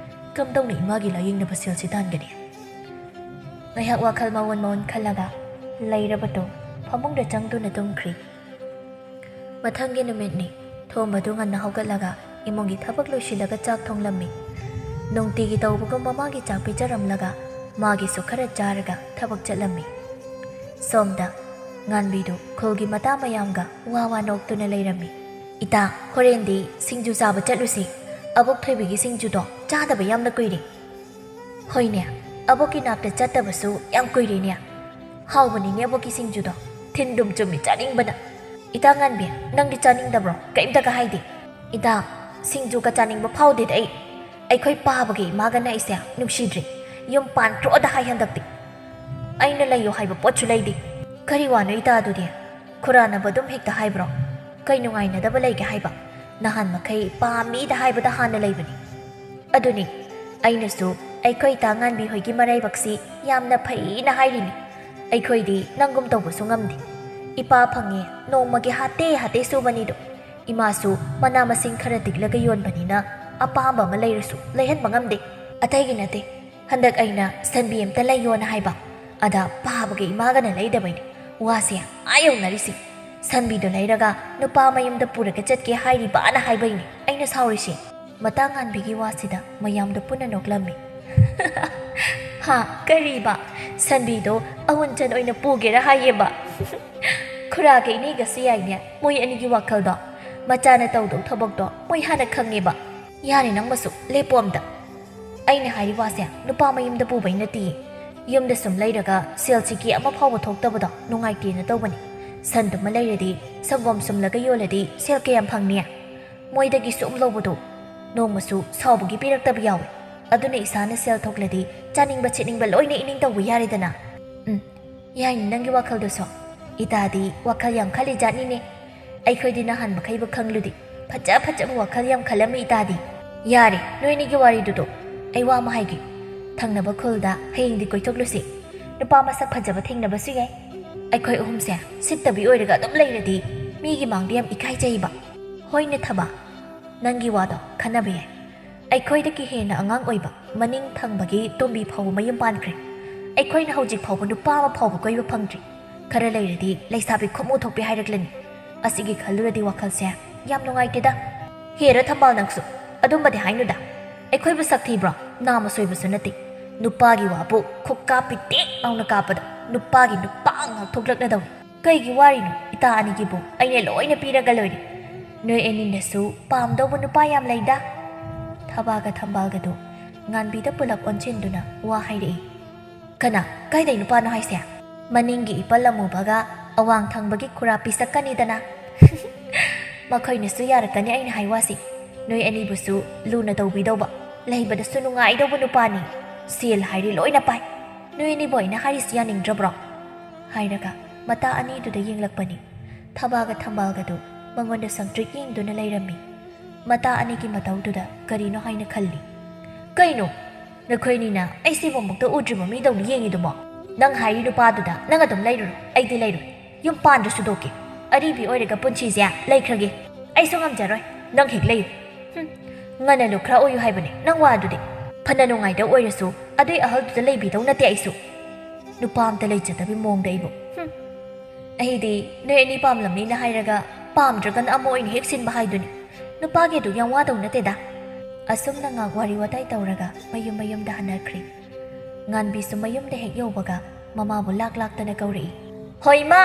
ꯀꯝꯗꯧꯅ ꯏꯃꯥꯒꯤ ꯂꯥꯌꯦꯡꯅꯕ ꯁꯦꯜꯁꯤ ꯇꯥꯟꯒꯅꯤ?" ꯉꯥꯏꯍꯥꯛ ꯋꯥꯈꯜ ꯃꯑꯣꯟ ꯃꯑꯣꯟ ꯈꯜꯂꯒ ꯂꯩꯔꯕꯗꯣ ꯐꯃꯨꯡꯗ ꯆꯪꯗꯨꯅ ꯇꯨꯝꯈ꯭ꯔꯤ꯫ ꯃꯊꯪꯒꯤ ꯅꯨꯃꯤꯠꯅꯤ꯫ ꯊꯣꯝꯕꯗꯨ ꯉꯟꯅ ꯍꯧꯒꯠꯂꯒ ꯏꯃꯨꯡꯒꯤ ꯊꯕꯛ ꯂꯣꯏꯁꯤꯜꯂꯒ ꯆꯥꯛ ꯊꯣꯡꯂꯝꯃꯤ꯫ ꯅꯨꯡꯇꯤꯒꯤ ꯇꯧꯕꯒꯨꯝꯕ ꯃꯥꯒꯤ ꯆꯥꯛ ꯄꯤꯖꯔꯝꯂꯒ ꯃꯥꯒꯤꯁꯨ ꯈꯔ ꯆꯥꯔꯒ ꯊꯕꯛ ꯆꯠꯂꯝꯃꯤ꯫ ꯁꯣꯝꯗ ꯉꯥꯟꯕꯤꯗꯨ ꯈꯨꯜꯒꯤ ꯃꯇꯥ ꯃꯌꯥꯝꯒ ꯋꯥ ꯋꯥ ꯅꯣꯛꯇꯨꯅ ꯂꯩꯔꯝꯃꯤ꯫ "ꯏꯇꯥ, ꯍꯣꯔꯦꯟꯗꯤ ꯁꯤꯡꯖꯨ ꯆꯥꯕ ꯆꯠꯂꯨꯁꯤ꯫ ꯑꯕꯣꯛ ꯊꯣꯏꯕꯤꯒꯤ ꯁꯤꯡꯖꯨꯗꯣ ꯆꯥꯗꯕ ꯌꯥꯝꯅ ꯀꯨꯏꯔꯦ꯫" "ꯍꯣꯏꯅꯦ, ꯑꯕꯣꯛꯀꯤ ꯅꯥꯛꯇ ꯆꯠꯇꯕꯁꯨ ꯌꯥꯝ ꯀꯨꯏꯔꯦꯅꯦ꯫ ꯍꯥꯎꯕꯅꯤꯅꯦ ꯑꯕꯣꯛꯀꯤ ꯁꯤꯡꯖꯨꯗꯣ꯫ ꯊꯤꯟꯗꯨꯝ ꯆꯨꯝꯃꯤ ꯆꯥꯅꯤꯡꯕꯅ꯫ ꯏꯇꯥ ꯉꯥꯟꯕꯤ, ꯅꯪꯗꯤ ꯆꯥꯅꯤꯡꯗꯕ꯭ꯔꯣ? ꯀꯩꯝꯇꯒ ꯍꯥꯏꯗꯦ꯫" "ꯏꯇꯥ, ꯁꯤꯡꯖꯨꯒ ꯆꯥꯅꯤꯡꯕ ꯐꯥꯎꯗꯦꯗ ꯑꯩ꯫ ꯑꯩꯈꯣꯏ ꯄꯥꯕꯒ ꯏꯃꯥꯒꯅ ꯑꯩꯁꯦ ꯅꯨꯡꯁꯤꯗ꯭ꯔꯦ꯫ ꯌꯨꯝ ꯄꯥꯟꯈ꯭ꯔꯣꯗ ꯍꯥꯏ ꯍꯟꯗꯛꯇꯤ꯫ ꯑꯩꯅ ꯂꯩꯌꯣ ꯍꯥꯏꯕ ꯄꯣꯠꯁꯨ ꯂꯩꯗꯦ꯫ ꯀꯔꯤ ꯋꯥꯅꯣ ꯏꯇꯥ ꯑꯗꯨꯗꯤ? ꯈꯨꯔꯥꯟꯅꯕ ꯑꯗꯨꯝ ꯍꯦꯛꯇ ꯍꯥꯏꯕ꯭ꯔꯣ? ꯀꯩ ꯅꯨꯡꯉꯥꯏꯅꯗꯕ ꯂꯩꯒꯦ ꯍꯥꯏꯕ? ꯅꯍꯥꯟ ꯃꯈꯩ ꯄꯥꯝꯃꯤꯗ ꯍꯥꯏꯕꯗ ꯍꯥꯟꯅ ꯂꯩꯕꯅꯤ꯫" "ꯑꯗꯨꯅꯤ, ꯑꯩꯅꯁꯨ ꯑꯩꯈꯣꯏ ꯏꯇꯥ ꯉꯥꯟꯕꯤ ꯍꯣꯏꯒꯤ ꯃꯔꯥꯏꯕꯛꯁꯤ ꯌꯥꯝꯅ ꯐꯩꯅ ꯍꯥꯏꯔꯤꯅꯤ꯫ ꯑꯩꯈꯣꯏꯗꯤ ꯅꯪꯒꯨꯝ ꯇꯧꯕꯁꯨ ꯉꯝꯗꯦ꯫ ꯏꯄꯥ ꯐꯪꯉꯦ, ꯅꯣꯡꯃꯒꯤ ꯍꯥꯇꯦ ꯍꯥꯇꯦ ꯁꯨꯕꯅꯤꯗꯣ꯫ ꯏꯃꯥꯁꯨ ꯃꯅꯥ ꯃꯁꯤꯡ ꯈꯔ ꯇꯤꯛꯂꯒ ꯌꯣꯟꯕꯅꯤꯅ ꯑꯄꯥꯝꯕ ꯑꯃ ꯂꯩꯔꯁꯨ ꯂꯩꯍꯟꯕ ꯉꯝꯗꯦ꯫ ꯑꯇꯩꯒꯤ ꯅꯠꯇꯦ, ꯍꯟꯗꯛ ꯑꯩꯅ ꯁꯟꯕꯤ ꯑꯝꯇ ꯂꯩꯌꯣꯅ ꯍꯥꯏꯕ, ꯑꯗ ꯄꯥꯕꯒ ꯏꯃꯥꯒꯅ ꯂꯩꯗꯕꯩꯅꯦ ꯋꯥꯁꯦ ꯑꯥ ꯌꯧꯅꯔꯤꯁꯦ꯫ ꯁꯟꯕꯤꯗꯣ ꯂꯩꯔꯒ ꯅꯨꯄꯥ ꯃꯌꯨꯝꯗ ꯄꯨꯔꯒ ꯆꯠꯀꯦ ꯍꯥꯏꯔꯤꯕꯅ ꯍꯥꯏꯕꯩꯅꯦ ꯑꯩꯅ ꯁꯥꯎꯔꯤꯁꯦ꯫" ꯃꯇꯥ ꯉꯥꯟꯕꯤꯒꯤ ꯋꯥꯁꯤꯗ ꯃꯌꯥꯝꯗꯣ ꯄꯨꯟꯅ ꯅꯣꯛꯂꯝꯃꯤ꯫ "ꯍꯥ, ꯀꯔꯤꯕ? ꯁꯟꯕꯤꯗꯣ ꯑꯋꯨꯟꯆꯟ ꯑꯣꯏꯅ ꯄꯨꯒꯦꯔꯥ ꯍꯥꯏꯌꯦꯕ?" "ꯈꯨꯔꯥꯒ ꯏꯅꯦꯒꯁꯨ ꯌꯥꯏꯅꯦ, ꯃꯣꯏ ꯑꯅꯤꯒꯤ ꯋꯥꯈꯜꯗꯣ꯫ ꯃꯆꯥꯅ ꯇꯧꯗꯧ ꯊꯕꯛꯇꯣ ꯃꯣꯏ ꯍꯥꯟꯅ ꯈꯪꯉꯦꯕ꯫ ꯌꯥꯔꯦ, ꯅꯪ ꯃꯁꯨ ꯂꯦꯞꯄꯣ ꯑꯝꯇ꯫ ꯑꯩꯅ ꯍꯥꯏꯔꯤ ꯋꯥꯁꯦ ꯅꯨꯄꯥ ꯃꯌꯨꯝꯗ ꯄꯨꯕꯩ ꯅꯠꯇꯤꯌꯦ꯫ ꯌꯨꯝꯗ ꯁꯨꯝ ꯂꯩꯔꯒ ꯁꯦꯜ ꯁꯤꯀꯤ ꯑꯃ ꯐꯥꯎꯕ ꯊꯣꯛꯇꯕꯗꯣ ꯅꯨꯡꯉꯥꯏꯇꯦꯅ ꯇꯧꯕꯅꯤ꯫ ꯁꯟꯗꯨꯃ ꯂꯩꯔꯗꯤ ꯁꯪꯒꯣꯝ ꯁꯨꯝꯂꯒ ꯌꯣꯜꯂꯗꯤ ꯁꯦꯜ ꯀꯌꯥꯝ ꯐꯪꯅꯤ? ꯃꯣꯏꯗꯒꯤ ꯁꯨꯝ ꯂꯧꯕꯗꯣ ꯅꯣꯡꯃꯁꯨ ꯁꯥꯎꯕꯒꯤ ꯄꯤꯔꯛꯇꯕ ꯌꯥꯎꯏ꯫ ꯑꯗꯨꯅ ꯏꯁꯥꯅ ꯁꯦꯜ ꯊꯣꯛꯂꯗꯤ ꯆꯥꯅꯤꯡꯕ ꯁꯦꯠꯅꯤꯡꯕ ꯂꯣꯏꯅ ꯏꯅꯤꯡ ꯇꯧꯕ ꯌꯥꯔꯦꯗꯅ꯫ ꯎꯝ, ꯌꯥꯏꯅꯦ ꯅꯪꯒꯤ ꯋꯥꯈꯜꯗꯨꯁꯨ꯫ ꯏꯇꯥꯗꯤ ꯋꯥꯈꯜ ꯌꯥꯝ ꯈꯜꯂꯤ ꯖꯥꯠꯅꯤꯅꯦ꯫ ꯑꯩꯈꯣꯏꯗꯤ ꯅꯍꯥꯟ ꯃꯈꯩꯕꯨ ꯈꯪꯂꯨꯗꯤ ꯐꯖ ꯐꯖꯕ ꯋꯥꯈꯜ ꯌꯥꯝ ꯈꯜꯂꯝꯃꯤ ꯏꯇꯥꯗꯤ꯫ ꯌꯥꯔꯦ, ꯅꯣꯏ ꯑꯅꯤꯒꯤ ꯋꯥꯔꯤꯗꯨꯗꯣ꯫ ꯑꯩ ꯋꯥ ꯑꯃ ꯍꯥꯏꯒꯦ꯫ ꯊꯪꯅꯕ ꯈꯨꯜꯗ ꯍꯌꯦꯡꯗꯤ ꯀꯣꯏꯊꯣꯛꯂꯨꯁꯤ꯫ ꯅꯨꯄꯥ ꯃꯁꯛ ꯐꯖꯕ ꯊꯦꯡꯅꯕꯁꯨ ꯌꯥꯏ꯫ ꯑꯩꯈꯣꯏ ꯑꯍꯨꯝꯁꯦ ꯁꯤꯠꯇꯕꯤ ꯑꯣꯏꯔꯒ ꯑꯗꯨꯝ ꯂꯩꯔꯗꯤ ꯃꯤꯒꯤ ꯃꯥꯡꯗ ꯌꯥꯝ ꯏꯀꯥꯏꯖꯩꯕ꯫ ꯍꯣꯏꯅꯦ ꯊꯕꯥ, ꯅꯪꯒꯤ ꯋꯥꯗꯣ ꯈꯟꯅꯕ ꯌꯥꯏ꯫ ꯑꯩꯈꯣꯏꯗꯒꯤ ꯍꯦꯟꯅ ꯑꯉꯥꯡ ꯑꯣꯏꯕ ꯃꯅꯤꯡ ꯊꯪꯕꯒꯤ ꯇꯣꯝꯕꯤ ꯐꯥꯎꯕ ꯃꯌꯨꯝ ꯄꯥꯟꯈ꯭ꯔꯦ꯫ ꯑꯩꯈꯣꯏꯅ ꯍꯧꯖꯤꯛ ꯐꯥꯎꯕ ꯅꯨꯄꯥ ꯑꯃ ꯐꯥꯎꯕ ꯀꯣꯏꯕ ꯐꯪꯗ꯭ꯔꯤ꯫ ꯈꯔ ꯂꯩꯔꯗꯤ ꯂꯩꯁꯥꯕꯤ ꯈꯨꯃꯨ ꯊꯣꯛꯄꯤ ꯍꯥꯏꯔꯛꯂꯅꯤ꯫ ꯑꯁꯤꯒꯤ ꯈꯜꯂꯨꯔꯗꯤ ꯋꯥꯈꯜꯁꯦ ꯌꯥꯝ ꯅꯨꯡꯉꯥꯏꯇꯦꯗ꯫ ꯍꯦꯔ ꯊꯝꯕꯥꯜ ꯅꯪꯁꯨ ꯑꯗꯨꯝꯕꯗꯤ ꯍꯥꯏꯅꯨꯗ꯫ ꯑꯩꯈꯣꯏꯕꯨ ꯁꯛ ꯊꯤꯕ꯭ꯔꯣ? ꯅꯥꯃ ꯁꯣꯏꯕꯁꯨ ꯅꯠꯇꯦ꯫ ꯅꯨꯄꯥꯒꯤ ꯋꯥꯕꯨ ꯈꯨꯛꯀꯥ ꯄꯤꯇꯦꯛ ꯂꯥꯎꯅ ꯀꯥꯞꯄꯗ ꯅꯨꯄꯥꯒꯤ ꯅꯨꯄꯥ ꯉꯥꯛ ꯊꯣꯛꯂꯛꯅꯗꯧꯔꯤ꯫ ꯀꯩꯒꯤ ꯋꯥꯔꯤꯅꯣ ꯏꯇꯥ ꯑꯅꯤꯒꯤꯕꯨ? ꯑꯩꯅ ꯂꯣꯏꯅ ꯄꯤꯔꯒ ꯂꯣꯏꯔꯦ꯫ ꯅꯣꯏ ꯑꯅꯤꯅꯁꯨ ꯄꯥꯝꯗꯧꯕ ꯅꯨꯄꯥ ꯌꯥꯝ ꯂꯩꯗ꯫ ꯊꯕꯥꯒ ꯊꯝꯕꯥꯜꯒꯗꯨ ꯉꯥꯟꯕꯤꯗ ꯄꯨꯂꯞ ꯑꯣꯟꯁꯤꯟꯗꯨꯅ ꯋꯥ ꯍꯥꯏꯔꯛꯏ꯫ ꯀꯅꯥ? ꯀꯥꯏꯗꯩ ꯅꯨꯄꯥꯅꯣ ꯍꯥꯏꯁꯦ? ꯃꯅꯤꯡꯒꯤ ꯏꯄꯜ ꯑꯃꯨꯕꯒ ꯑꯋꯥꯡ ꯊꯪꯕꯒꯤ ꯈꯨꯔꯥ ꯄꯤꯁꯛꯀꯅꯤꯗꯅ꯫ ꯃꯈꯣꯏꯅꯁꯨ ꯌꯥꯔꯛꯀꯅꯤ ꯑꯩꯅ ꯍꯥꯏ ꯋꯥꯁꯤ꯫ ꯅꯣꯏ ꯑꯅꯤꯕꯨꯁꯨ ꯂꯨꯅ ꯇꯧꯕꯤꯗꯧꯕ, ꯂꯩꯕꯗꯁꯨ ꯅꯨꯡꯉꯥꯏꯗꯧꯕ ꯅꯨꯄꯥꯅꯤ꯫ ꯁꯦꯜ ꯍꯥꯏꯔꯤ ꯂꯣꯏꯅ ꯄꯥꯏ꯫ ꯅꯣꯏ ꯑꯅꯤꯕꯨ ꯑꯩꯅ ꯍꯥꯏꯔꯤꯁꯤ ꯌꯥꯅꯤꯡꯗ꯭ꯔꯕ꯭ꯔꯣ? ꯍꯥꯏꯔꯒ ꯃꯇꯥ ꯑꯅꯤꯗꯨꯗ ꯌꯦꯡꯂꯛꯄꯅꯤ꯫ ꯊꯕꯥꯒ ꯊꯝꯕꯥꯜꯒꯗꯨ ꯃꯉꯣꯟꯗ ꯁꯪꯇ꯭ꯔꯤꯛ ꯌꯦꯡꯗꯨꯅ ꯂꯩꯔꯝꯃꯤ꯫ ꯃꯇꯥ ꯑꯅꯤꯒꯤ ꯃꯇꯧꯗꯨꯗ ꯀꯔꯤꯅꯣ ꯍꯥꯏꯅ ꯈꯜꯂꯤ꯫ ꯀꯩꯅꯣ? ꯅꯈꯣꯏꯅꯤꯅ ꯑꯩ ꯁꯤꯕꯨꯃꯛꯇ ꯎꯗ꯭ꯔꯤꯕ ꯃꯤꯗꯧꯅ ꯌꯦꯡꯉꯤꯗꯨꯕꯣ? ꯅꯪ ꯍꯥꯏꯔꯤ ꯅꯨꯄꯥꯗꯨꯗ ꯅꯪ ꯑꯗꯨꯝ ꯂꯩꯔꯨꯔꯣ, ꯑꯩꯗꯤ ꯂꯩꯔꯣꯏ꯫ ꯌꯨꯝ ꯄꯥꯟꯗ꯭ꯔꯁꯨ ꯇꯣꯛꯀꯦ꯫ ꯑꯔꯤꯕꯤ ꯑꯣꯏꯔꯒ ꯄꯨꯟꯁꯤꯁꯦ ꯂꯩꯈ꯭ꯔꯒꯦ꯫ ꯑꯩꯁꯨ ꯉꯝꯖꯔꯣꯏ, ꯅꯪ ꯍꯦꯛ ꯂꯩꯌꯨ꯫ ꯍꯨꯝ, ꯉꯟꯅ ꯂꯨꯞ ꯈꯔ ꯑꯣꯏꯌꯨ ꯍꯥꯏꯕꯅꯦ ꯅꯪ ꯋꯥꯗꯨꯗꯤ꯫ ꯐꯅ ꯅꯨꯡꯉꯥꯏꯗ ꯑꯣꯏꯔꯁꯨ ꯑꯗꯨꯏ ꯑꯍꯜꯗꯨꯗ ꯂꯩꯕꯤꯗꯧ ꯅꯠꯇꯦ ꯑꯩꯁꯨ꯫ ꯅꯨꯄꯥ ꯑꯝꯇ ꯂꯩꯖꯗꯕꯤ ꯃꯑꯣꯡꯗ ꯑꯩꯕꯨ꯫ ꯍꯨꯝ꯫ ꯑꯩꯗꯤ ꯅꯣꯏ ꯑꯅꯤ ꯄꯥꯝꯂꯝꯅꯤꯅ ꯍꯥꯏꯔꯒ ꯄꯥꯝꯗ꯭ꯔꯒꯅ ꯑꯃ ꯑꯣꯏꯅ ꯍꯦꯛ ꯁꯤꯟꯕ ꯍꯥꯏꯗꯨꯅꯤ꯫ ꯅꯨꯄꯥꯒꯤ ꯑꯗꯨ ꯌꯥꯝ ꯋꯥꯗꯧ ꯅꯠꯇꯦꯗ꯫ ꯑꯁꯨꯝꯅ ꯉꯥꯛ ꯋꯥꯔꯤ ꯋꯥꯇꯥꯏ ꯇꯧꯔꯒ ꯃꯌꯨꯝ ꯃꯌꯨꯝꯗ ꯍꯟꯅꯈ꯭ꯔꯦ꯫ ꯉꯥꯟꯕꯤꯁꯨ ꯃꯌꯨꯝꯗ ꯍꯦꯛ ꯌꯧꯕꯒ ꯃꯃꯥꯕꯨ ꯂꯥꯛ ꯂꯥꯛꯇꯅ ꯀꯧꯔꯛꯏ꯫ "ꯍꯣꯏ ꯏꯃꯥ,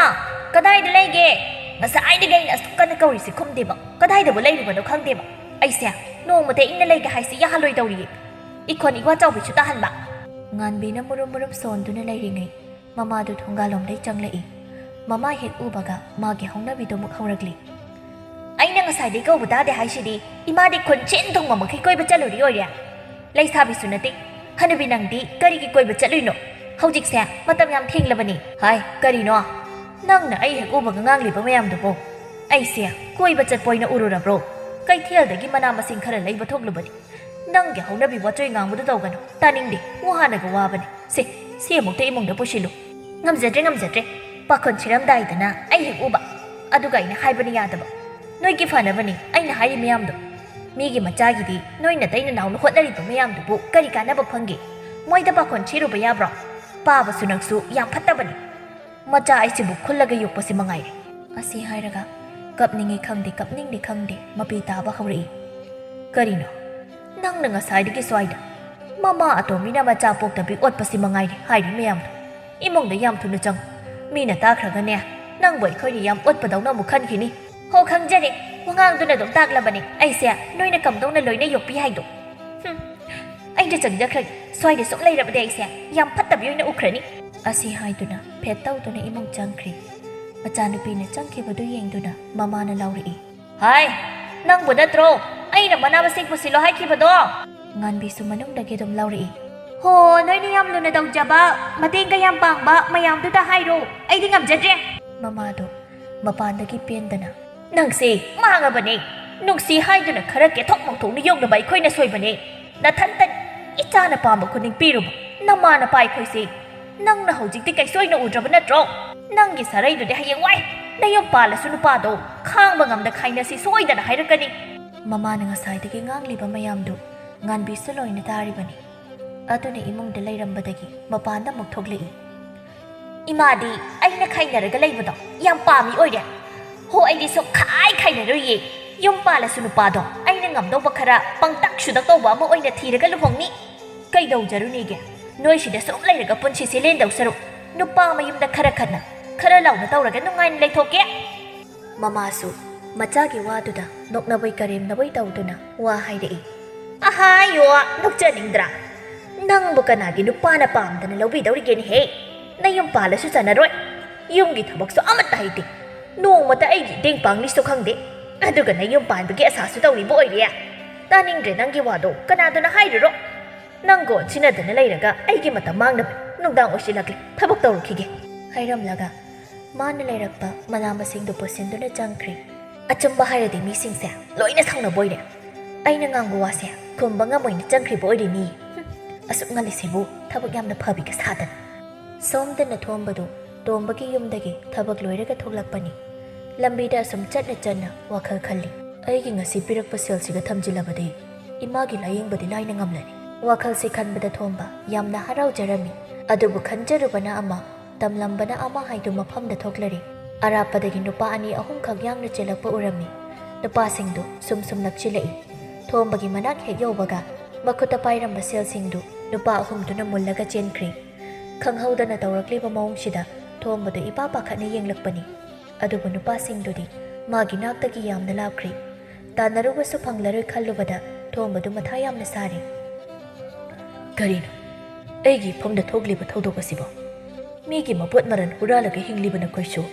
ꯀꯗꯥꯏꯗ ꯂꯩꯒꯦ? ꯉꯁꯥꯏꯗꯒꯤ ꯑꯩꯅ ꯑꯁꯨꯛ ꯀꯟꯅ ꯀꯧꯔꯤꯁꯤ ꯈꯨꯝꯗꯦꯕ꯫ ꯀꯗꯥꯏꯗꯕꯨ ꯂꯩꯔꯨꯕꯅꯣ ꯈꯪꯗꯦꯕ꯫ ꯑꯩꯁꯦ ꯅꯣꯡꯃꯇ ꯏꯪꯅ ꯂꯩꯒꯦ ꯍꯥꯏꯁꯤ ꯌꯥꯍꯜꯂꯣꯏꯗꯧꯔꯤꯌꯦ꯫ ꯏꯈꯣꯟ ꯏꯋꯥ ꯆꯥꯎꯕꯤꯁꯨ ꯇꯥꯍꯟꯕ꯫" ꯉꯥꯟꯕꯤꯅ ꯃꯨꯔꯨꯝ ꯃꯨꯔꯨꯝ ꯁꯣꯟꯗꯨꯅ ꯂꯩꯔꯤꯉꯩ ꯃꯃꯥꯗꯨ ꯊꯣꯡꯒꯥꯜꯂꯣꯝꯗꯩ ꯆꯪꯂꯛꯏ꯫ ꯃꯃꯥ ꯍꯦꯛ ꯎꯕꯒ ꯃꯥꯒꯤ ꯍꯧꯅꯕꯤꯗꯨ ꯑꯃꯨꯛ ꯍꯧꯔꯛꯂꯤ꯫ "ꯑꯩꯅ ꯉꯁꯥꯏꯗꯩ ꯀꯧꯕ ꯇꯥꯗꯦ ꯍꯥꯏꯁꯤꯗꯤ, ꯏꯃꯥꯗꯤ ꯈꯨꯟ ꯁꯦꯟ ꯊꯨꯡꯕ ꯃꯈꯩ ꯀꯣꯏꯕ ꯆꯠꯂꯨꯔꯤ ꯑꯣꯏꯔꯦ꯫ ꯂꯩꯁꯥꯕꯤꯁꯨ ꯅꯠꯇꯦ꯫ ꯍꯅꯨꯕꯤ ꯅꯪꯗꯤ ꯀꯔꯤꯒꯤ ꯀꯣꯏꯕ ꯆꯠꯂꯨꯏꯅꯣ? ꯍꯧꯖꯤꯛꯁꯦ ꯃꯇꯝ ꯌꯥꯝ ꯊꯦꯡꯂꯕꯅꯤ꯫" "ꯍꯥꯏ, ꯀꯔꯤꯅꯣ? ꯅꯪꯅ ꯑꯩ ꯍꯦꯛ ꯎꯕꯒ ꯉꯥꯡꯂꯤꯕ ꯃꯌꯥꯝꯗꯨꯕꯨ? ꯑꯩꯁꯦ ꯀꯣꯏꯕ ꯆꯠꯄ ꯑꯣꯏꯅ ꯎꯔꯨꯔꯕ꯭ꯔꯣ? ꯀꯩꯊꯦꯜꯗꯒꯤ ꯃꯅꯥ ꯃꯁꯤꯡ ꯈꯔ ꯂꯩꯕ ꯊꯣꯛꯂꯨꯕꯅꯤ꯫ ꯅꯪꯒꯤ ꯍꯧꯅꯕꯤ ꯋꯥꯆꯣꯏ ꯉꯥꯡꯕꯗꯨ ꯇꯧꯒꯅꯨ, ꯇꯥꯅꯤꯡꯗꯦ, ꯋꯥꯅꯒ ꯋꯥꯕꯅꯤ꯫ ꯁꯦ, ꯁꯤ ꯑꯃꯨꯛꯇ ꯏꯃꯨꯡꯗ ꯄꯨꯁꯤꯜꯂꯨ꯫" "ꯉꯝꯖꯗ꯭ꯔꯦ, ꯉꯝꯖꯗ꯭ꯔꯦ꯫ ꯄꯥꯈꯣꯟ ꯁꯤꯔꯝꯗꯥꯏꯗꯅ ꯑꯩ ꯍꯦꯛ ꯎꯕ, ꯑꯗꯨꯒ ꯑꯩꯅ ꯍꯥꯏꯕꯅ ꯌꯥꯗꯕ꯫ ꯅꯣꯏꯒꯤ ꯐꯅꯕꯅꯤ ꯑꯩꯅ ꯍꯥꯏꯔꯤ ꯃꯌꯥꯝꯗꯣ꯫ ꯃꯤꯒꯤ ꯃꯆꯥꯒꯤꯗꯤ ꯅꯣꯏ ꯅꯇꯩ ꯅꯅꯥꯎꯅ ꯍꯣꯠꯅꯔꯤꯕ ꯃꯌꯥꯝꯗꯨꯕꯨ ꯀꯔꯤ ꯀꯥꯟꯅꯕ ꯐꯪꯒꯦ? ꯃꯣꯏꯗ ꯄꯥꯈꯣꯟ ꯁꯤꯔꯨꯕ ꯌꯥꯕ꯭ꯔꯣ? ꯄꯥꯕꯁꯨ ꯅꯪꯁꯨ ꯌꯥꯝ ꯐꯠꯇꯕꯅꯤ꯫ ꯃꯆꯥ ꯑꯩꯁꯤꯕꯨ ꯈꯨꯜꯂꯒ ꯌꯣꯛꯄꯁꯤ ꯃꯉꯥꯏꯔꯦ꯫" ꯑꯁꯤ ꯍꯥꯏꯔꯒ ꯀꯞꯅꯤꯡꯉꯤ ꯈꯪꯗꯦ, ꯀꯞꯅꯤꯡꯗꯦ ꯈꯪꯗꯦ, ꯃꯄꯤ ꯇꯥꯕ ꯍꯧꯔꯛꯏ꯫ "ꯀꯔꯤꯅꯣ? ꯅꯪꯅ ꯉꯁꯥꯏꯗꯒꯤ ꯁ꯭ꯋꯥꯏꯗ ꯃꯃꯥ ꯑꯇꯣꯝꯕꯤꯅ ꯃꯆꯥ ꯄꯣꯛꯇꯕꯤ ꯑꯣꯠꯄꯁꯤ ꯃꯉꯥꯏꯔꯦ ꯍꯥꯏꯔꯤ ꯃꯌꯥꯝꯗꯣ꯫ ꯏꯃꯨꯡꯗ ꯌꯥꯝ ꯊꯨꯅ ꯆꯪꯉꯨ꯫ ꯃꯤꯅ ꯇꯥꯈ꯭ꯔꯒꯅꯦ, ꯅꯪꯕꯨ ꯑꯩꯈꯣꯏꯅ ꯌꯥꯝ ꯑꯣꯠꯄꯗꯧꯅ ꯑꯃꯨꯛ ꯈꯟꯈꯤꯅꯤ꯫" "ꯍꯣ, ꯈꯪꯖꯔꯦ꯫ ꯋꯥꯉꯥꯡꯗꯨꯅ ꯑꯗꯨꯝ ꯇꯥꯛꯂꯕꯅꯦ ꯑꯩꯁꯦ ꯅꯣꯏꯅ ꯀꯝꯗꯧꯅ ꯂꯣꯏꯅ ꯌꯣꯛꯄꯤ ꯍꯥꯏꯗꯣ꯫ ꯍꯨꯝ, ꯑꯩꯅ ꯆꯪꯖꯈ꯭ꯔꯒꯦ꯫ ꯁ꯭ꯋꯥꯏꯗ ꯁꯨꯝ ꯂꯩꯔꯕꯗꯤ ꯑꯩꯁꯦ ꯌꯥꯝ ꯐꯠꯇꯕꯤ ꯑꯣꯏꯅ ꯎꯈ꯭ꯔꯅꯤ꯫" ꯑꯁꯤ ꯍꯥꯏꯗꯨꯅ ꯐꯦꯠ ꯇꯧꯗꯨꯅ ꯏꯃꯨꯡ ꯆꯪꯈ꯭ꯔꯤ꯫ ꯃꯆꯥꯅꯨꯄꯤꯅ ꯆꯪꯈꯤꯕꯗꯨ ꯌꯦꯡꯗꯨꯅ ꯃꯃꯥꯅ ꯂꯥꯎꯔꯛꯏ꯫ "ꯍꯥꯏ, ꯅꯪꯕꯨ ꯅꯠꯇ꯭ꯔꯣ ꯑꯩꯅ ꯃꯅꯥ ꯃꯁꯤꯡ ꯄꯨꯁꯤꯜꯂꯣ ꯍꯥꯏꯈꯤꯕꯗꯣ?" ꯉꯥꯟꯕꯤꯁꯨ ꯃꯅꯨꯡꯗꯒꯤ ꯑꯗꯨꯝ ꯂꯥꯎꯔꯛꯏ꯫ "ꯍꯣ, ꯅꯣꯏꯅ ꯌꯥꯝ ꯂꯨꯅ ꯇꯧꯖꯕ, ꯃꯇꯦꯡꯒ ꯌꯥꯝ ꯄꯥꯡꯕ ꯃꯌꯥꯝꯗꯨꯗ ꯍꯥꯏꯔꯣ, ꯑꯩꯗꯤ ꯉꯝꯖꯗ꯭ꯔꯦ꯫" ꯃꯃꯥꯗꯣ ꯃꯄꯥꯟꯗꯒꯤ ꯄꯦꯟꯗꯅ, "ꯅꯪꯁꯦ ꯃꯥꯡꯉꯕꯅꯦ꯫ ꯅꯨꯡꯁꯤ ꯍꯥꯏꯗꯨꯅ ꯈꯔ ꯀꯦꯊꯣꯛ ꯃꯧꯊꯣꯛꯅ ꯌꯣꯛꯅꯕ ꯑꯩꯈꯣꯏꯅ ꯁꯣꯏꯕꯅꯦ꯫ ꯅꯊꯟꯇ ꯏꯆꯥꯅ ꯄꯥꯝꯕ ꯈꯨꯗꯤꯡ ꯄꯤꯔꯨꯕ ꯅꯃꯥ ꯅꯄꯥ ꯑꯩꯈꯣꯏꯁꯦ ꯅꯪꯅ ꯍꯧꯖꯤꯛꯇꯤ ꯀꯩꯁꯨ ꯑꯣꯏꯅ ꯎꯗ꯭ꯔꯕ ꯅꯠꯇ꯭ꯔꯣ? ꯅꯪꯒꯤ ꯁꯥꯔꯩꯗꯨꯗꯤ ꯍꯌꯦꯡꯋꯥꯏ ꯅꯌꯨꯝ ꯄꯥꯜꯂꯁꯨ ꯅꯨꯄꯥꯗꯣ ꯈꯥꯡꯕ ꯉꯝꯗ ꯈꯥꯏꯅꯁꯤ ꯁꯣꯏꯗꯅ ꯍꯥꯏꯔꯛꯀꯅꯤ꯫" ꯃꯃꯥꯅ ꯉꯁꯥꯏꯗꯒꯤ ꯉꯥꯡꯂꯤꯕ ꯃꯌꯥꯝꯗꯨ ꯉꯥꯟꯕꯤꯁꯨ ꯂꯣꯏꯅ ꯇꯥꯔꯤꯕꯅꯤ꯫ ꯑꯗꯨꯅ ꯏꯃꯨꯡꯗ ꯂꯩꯔꯝꯕꯗꯒꯤ ꯃꯄꯥꯟꯗ ꯑꯃꯨꯛ ꯊꯣꯛꯂꯛꯏ꯫ "ꯏꯃꯥꯗꯤ ꯑꯩꯅ ꯈꯥꯏꯅꯔꯒ ꯂꯩꯕꯗꯣ ꯌꯥꯝ ꯄꯥꯝꯃꯤ ꯑꯣꯏꯔꯦ꯫ ꯍꯣ, ꯑꯩꯗꯤ ꯁꯨꯛꯈꯥꯏ ꯈꯥꯏꯅꯔꯣꯏꯌꯦ꯫ ꯌꯨꯝ ꯄꯥꯜꯂꯁꯨ ꯅꯨꯄꯥꯗꯣ ꯑꯩꯅ ꯉꯝꯗꯧꯕ ꯈꯔ ꯄꯪꯇꯛ ꯁꯨꯗꯛ ꯇꯧꯕ ꯑꯃ ꯑꯣꯏꯅ ꯊꯤꯔꯒ ꯂꯨꯍꯣꯡꯅꯤ꯫ ꯀꯩꯗꯧꯖꯔꯨꯅꯤꯒꯦ? ꯅꯣꯏ ꯁꯤꯗ ꯁꯨꯝ ꯂꯩꯔꯒ ꯄꯨꯟꯁꯤꯁꯦ ꯂꯦꯟꯗꯧ ꯁꯔꯨꯛ, ꯅꯨꯄꯥ ꯃꯌꯨꯝꯗ ꯈꯔ ꯈꯠꯅ, ꯈꯔ ꯂꯥꯎꯅ ꯇꯧꯔꯒ ꯅꯨꯡꯉꯥꯏꯅ ꯂꯩꯊꯣꯛꯀꯦ꯫ ꯃꯃꯥꯁꯨ ꯃꯆꯥꯒꯤ ꯋꯥꯗꯨꯗ ꯅꯣꯛꯅꯕꯣꯏ ꯀꯔꯦꯝꯅꯕꯣꯏ ꯇꯧꯗꯨꯅ ꯋꯥ ꯍꯥꯏꯔꯛꯏ꯫ ꯑꯍꯥꯌꯣ, ꯅꯣꯛꯆꯅꯤꯡꯗ꯭ꯔꯥ? ꯅꯪꯕꯨ ꯀꯅꯥꯒꯤ ꯅꯨꯄꯥꯅ ꯄꯥꯝꯗꯅ ꯂꯧꯕꯤꯗꯧꯔꯤꯒꯦꯅꯦꯍꯦ? ꯅꯌꯨꯝ ꯄꯥꯜꯂꯁꯨ ꯆꯥꯟꯅꯔꯣꯏ꯫ ꯌꯨꯝꯒꯤ ꯊꯕꯛꯁꯨ ꯑꯃꯠꯇ ꯍꯩꯇꯦ꯫ ꯅꯣꯡꯃꯇ ꯑꯩꯒꯤ ꯏꯇꯦꯡ ꯄꯥꯡꯅꯤꯁꯨ ꯈꯪꯗꯦ꯫ ꯑꯗꯨꯒ ꯅꯌꯨꯝ ꯄꯥꯟꯕꯒꯤ ꯑꯁꯥꯁꯨ ꯇꯧꯔꯤꯕ ꯑꯣꯏꯔꯦ꯫ ꯇꯥꯅꯤꯡꯗ꯭ꯔꯦ ꯅꯪꯒꯤ ꯋꯥꯗꯣ, ꯀꯅꯥꯗꯅ ꯍꯥꯏꯔꯨꯔꯣ? ꯅꯪꯒ ꯑꯣꯟꯁꯤꯟꯅꯗꯅ ꯂꯩꯔꯒ ꯑꯩꯒꯤ ꯃꯇꯝ ꯃꯥꯡꯅꯕ꯫ ꯅꯨꯡꯗꯥꯡ ꯑꯣꯏꯁꯤꯜꯂꯛꯂꯦ, ꯊꯕꯛ ꯇꯧꯔꯨꯈꯤꯒꯦ꯫ ꯍꯥꯏꯔꯝꯂꯒ ꯃꯥꯅ ꯂꯩꯔꯛꯄ ꯃꯅꯥ ꯃꯁꯤꯡꯗꯨ ꯄꯨꯁꯤꯟꯗꯨꯅ ꯆꯪꯈ꯭ꯔꯦ꯫ ꯑꯆꯨꯝꯕ ꯍꯥꯏꯔꯗꯤ ꯃꯤꯁꯤꯡꯁꯦ ꯂꯣꯏꯅ ꯁꯥꯎꯅꯕ ꯑꯣꯏꯔꯦ꯫ ꯑꯩꯅ ꯉꯥꯡꯕ ꯋꯥꯁꯦ ꯈꯨꯝꯕ ꯉꯝꯃꯣꯏꯅ ꯆꯪꯈ꯭ꯔꯤꯕ ꯑꯣꯏꯔꯤꯅꯤ꯫ ꯍꯨꯝ, ꯑꯁꯨꯛ ꯉꯜꯂꯤꯁꯤꯕꯨ ꯊꯕꯛ ꯌꯥꯝꯅ ꯐꯕꯤꯒ ꯁꯥꯗꯅ꯫ ꯁꯣꯝꯗꯅ ꯊꯣꯝꯕꯗꯨ ꯇꯣꯝꯕꯒꯤ ꯌꯨꯝꯗꯒꯤ ꯊꯕꯛ ꯂꯣꯏꯔꯒ ꯊꯣꯛꯂꯛꯄꯅꯤ꯫ ꯂꯝꯕꯤꯗ ꯑꯁꯨꯝ ꯆꯠꯅ ꯆꯠꯅ ꯋꯥꯈꯜ ꯈꯜꯂꯤ꯫ ꯑꯩꯒꯤ ꯉꯁꯤ ꯄꯤꯔꯛꯄ ꯁꯦꯜꯁꯤꯒ ꯊꯝꯖꯤꯜꯂꯕꯗꯤ ꯏꯃꯥꯒꯤ ꯂꯥꯌꯦꯡꯕꯗꯤ ꯂꯥꯏꯅ ꯉꯝꯂꯅꯤ꯫ ꯋꯥꯈꯜꯁꯤ ꯈꯟꯕꯗ ꯊꯣꯝꯕ ꯌꯥꯝꯅ ꯍꯔꯥꯎꯖꯔꯝꯃꯤ꯫ ꯑꯗꯨꯕꯨ ꯈꯟꯖꯔꯨꯕꯅ ꯑꯃ, ꯇꯝꯂꯝꯕꯅ ꯑꯃ ꯍꯥꯏꯗꯨ ꯃꯐꯝꯗ ꯊꯣꯛꯂꯔꯦ꯫ ꯑꯔꯥꯞꯄꯗꯒꯤ ꯅꯨꯄꯥ ꯑꯅꯤ ꯑꯍꯨꯝꯈꯛ ꯌꯥꯡꯅ ꯆꯦꯜꯂꯛꯄ ꯎꯔꯝꯃꯤ꯫ ꯅꯨꯄꯥꯁꯤꯡꯗꯨ ꯁꯨꯝ ꯁꯨꯝ ꯅꯛꯁꯤꯜꯂꯛꯏ꯫ ꯊꯣꯝꯕꯒꯤ ꯃꯅꯥꯛ ꯍꯦꯛ ꯌꯧꯕꯒ ꯃꯈꯨꯠꯇ ꯄꯥꯏꯔꯝꯕ ꯁꯦꯜꯁꯤꯡꯗꯨ ꯅꯨꯄꯥ ꯑꯍꯨꯝꯗꯨꯅ ꯃꯨꯜꯂꯒ ꯆꯦꯟꯈ꯭ꯔꯦ꯫ ꯈꯪꯍꯧꯗꯅ ꯇꯧꯔꯛꯂꯤꯕ ꯃꯑꯣꯡꯁꯤꯗ ꯊꯣꯝꯕꯗꯨ ꯏꯄꯥ ꯄꯥꯈꯠꯅ ꯌꯦꯡꯂꯛꯄꯅꯤ꯫ ꯑꯗꯨꯕꯨ ꯅꯨꯄꯥꯁꯤꯡꯗꯨꯗꯤ ꯃꯥꯒꯤ ꯅꯥꯛꯇꯒꯤ ꯌꯥꯝꯅ ꯂꯥꯞꯈ꯭ꯔꯦ꯫ ꯇꯥꯟꯅꯔꯨꯕꯁꯨ ꯐꯪꯂꯔꯣꯏ ꯈꯜꯂꯨꯕꯗ ꯊꯣꯝꯕꯗꯨ ꯃꯊꯥ ꯌꯥꯝꯅ ꯁꯥꯔꯦ꯫ ꯀꯔꯤꯅꯣ ꯑꯩꯒꯤ ꯏꯐꯝꯗ ꯊꯣꯛꯂꯤꯕ ꯊꯧꯗꯣꯛ ꯑꯁꯤꯕꯣ? ꯃꯤꯒꯤ ꯃꯄꯣꯠ ꯃꯔꯜ ꯍꯨꯔꯥꯜꯂꯒ ꯍꯤꯡꯂꯤꯕ ꯅꯈꯣꯏꯁꯨ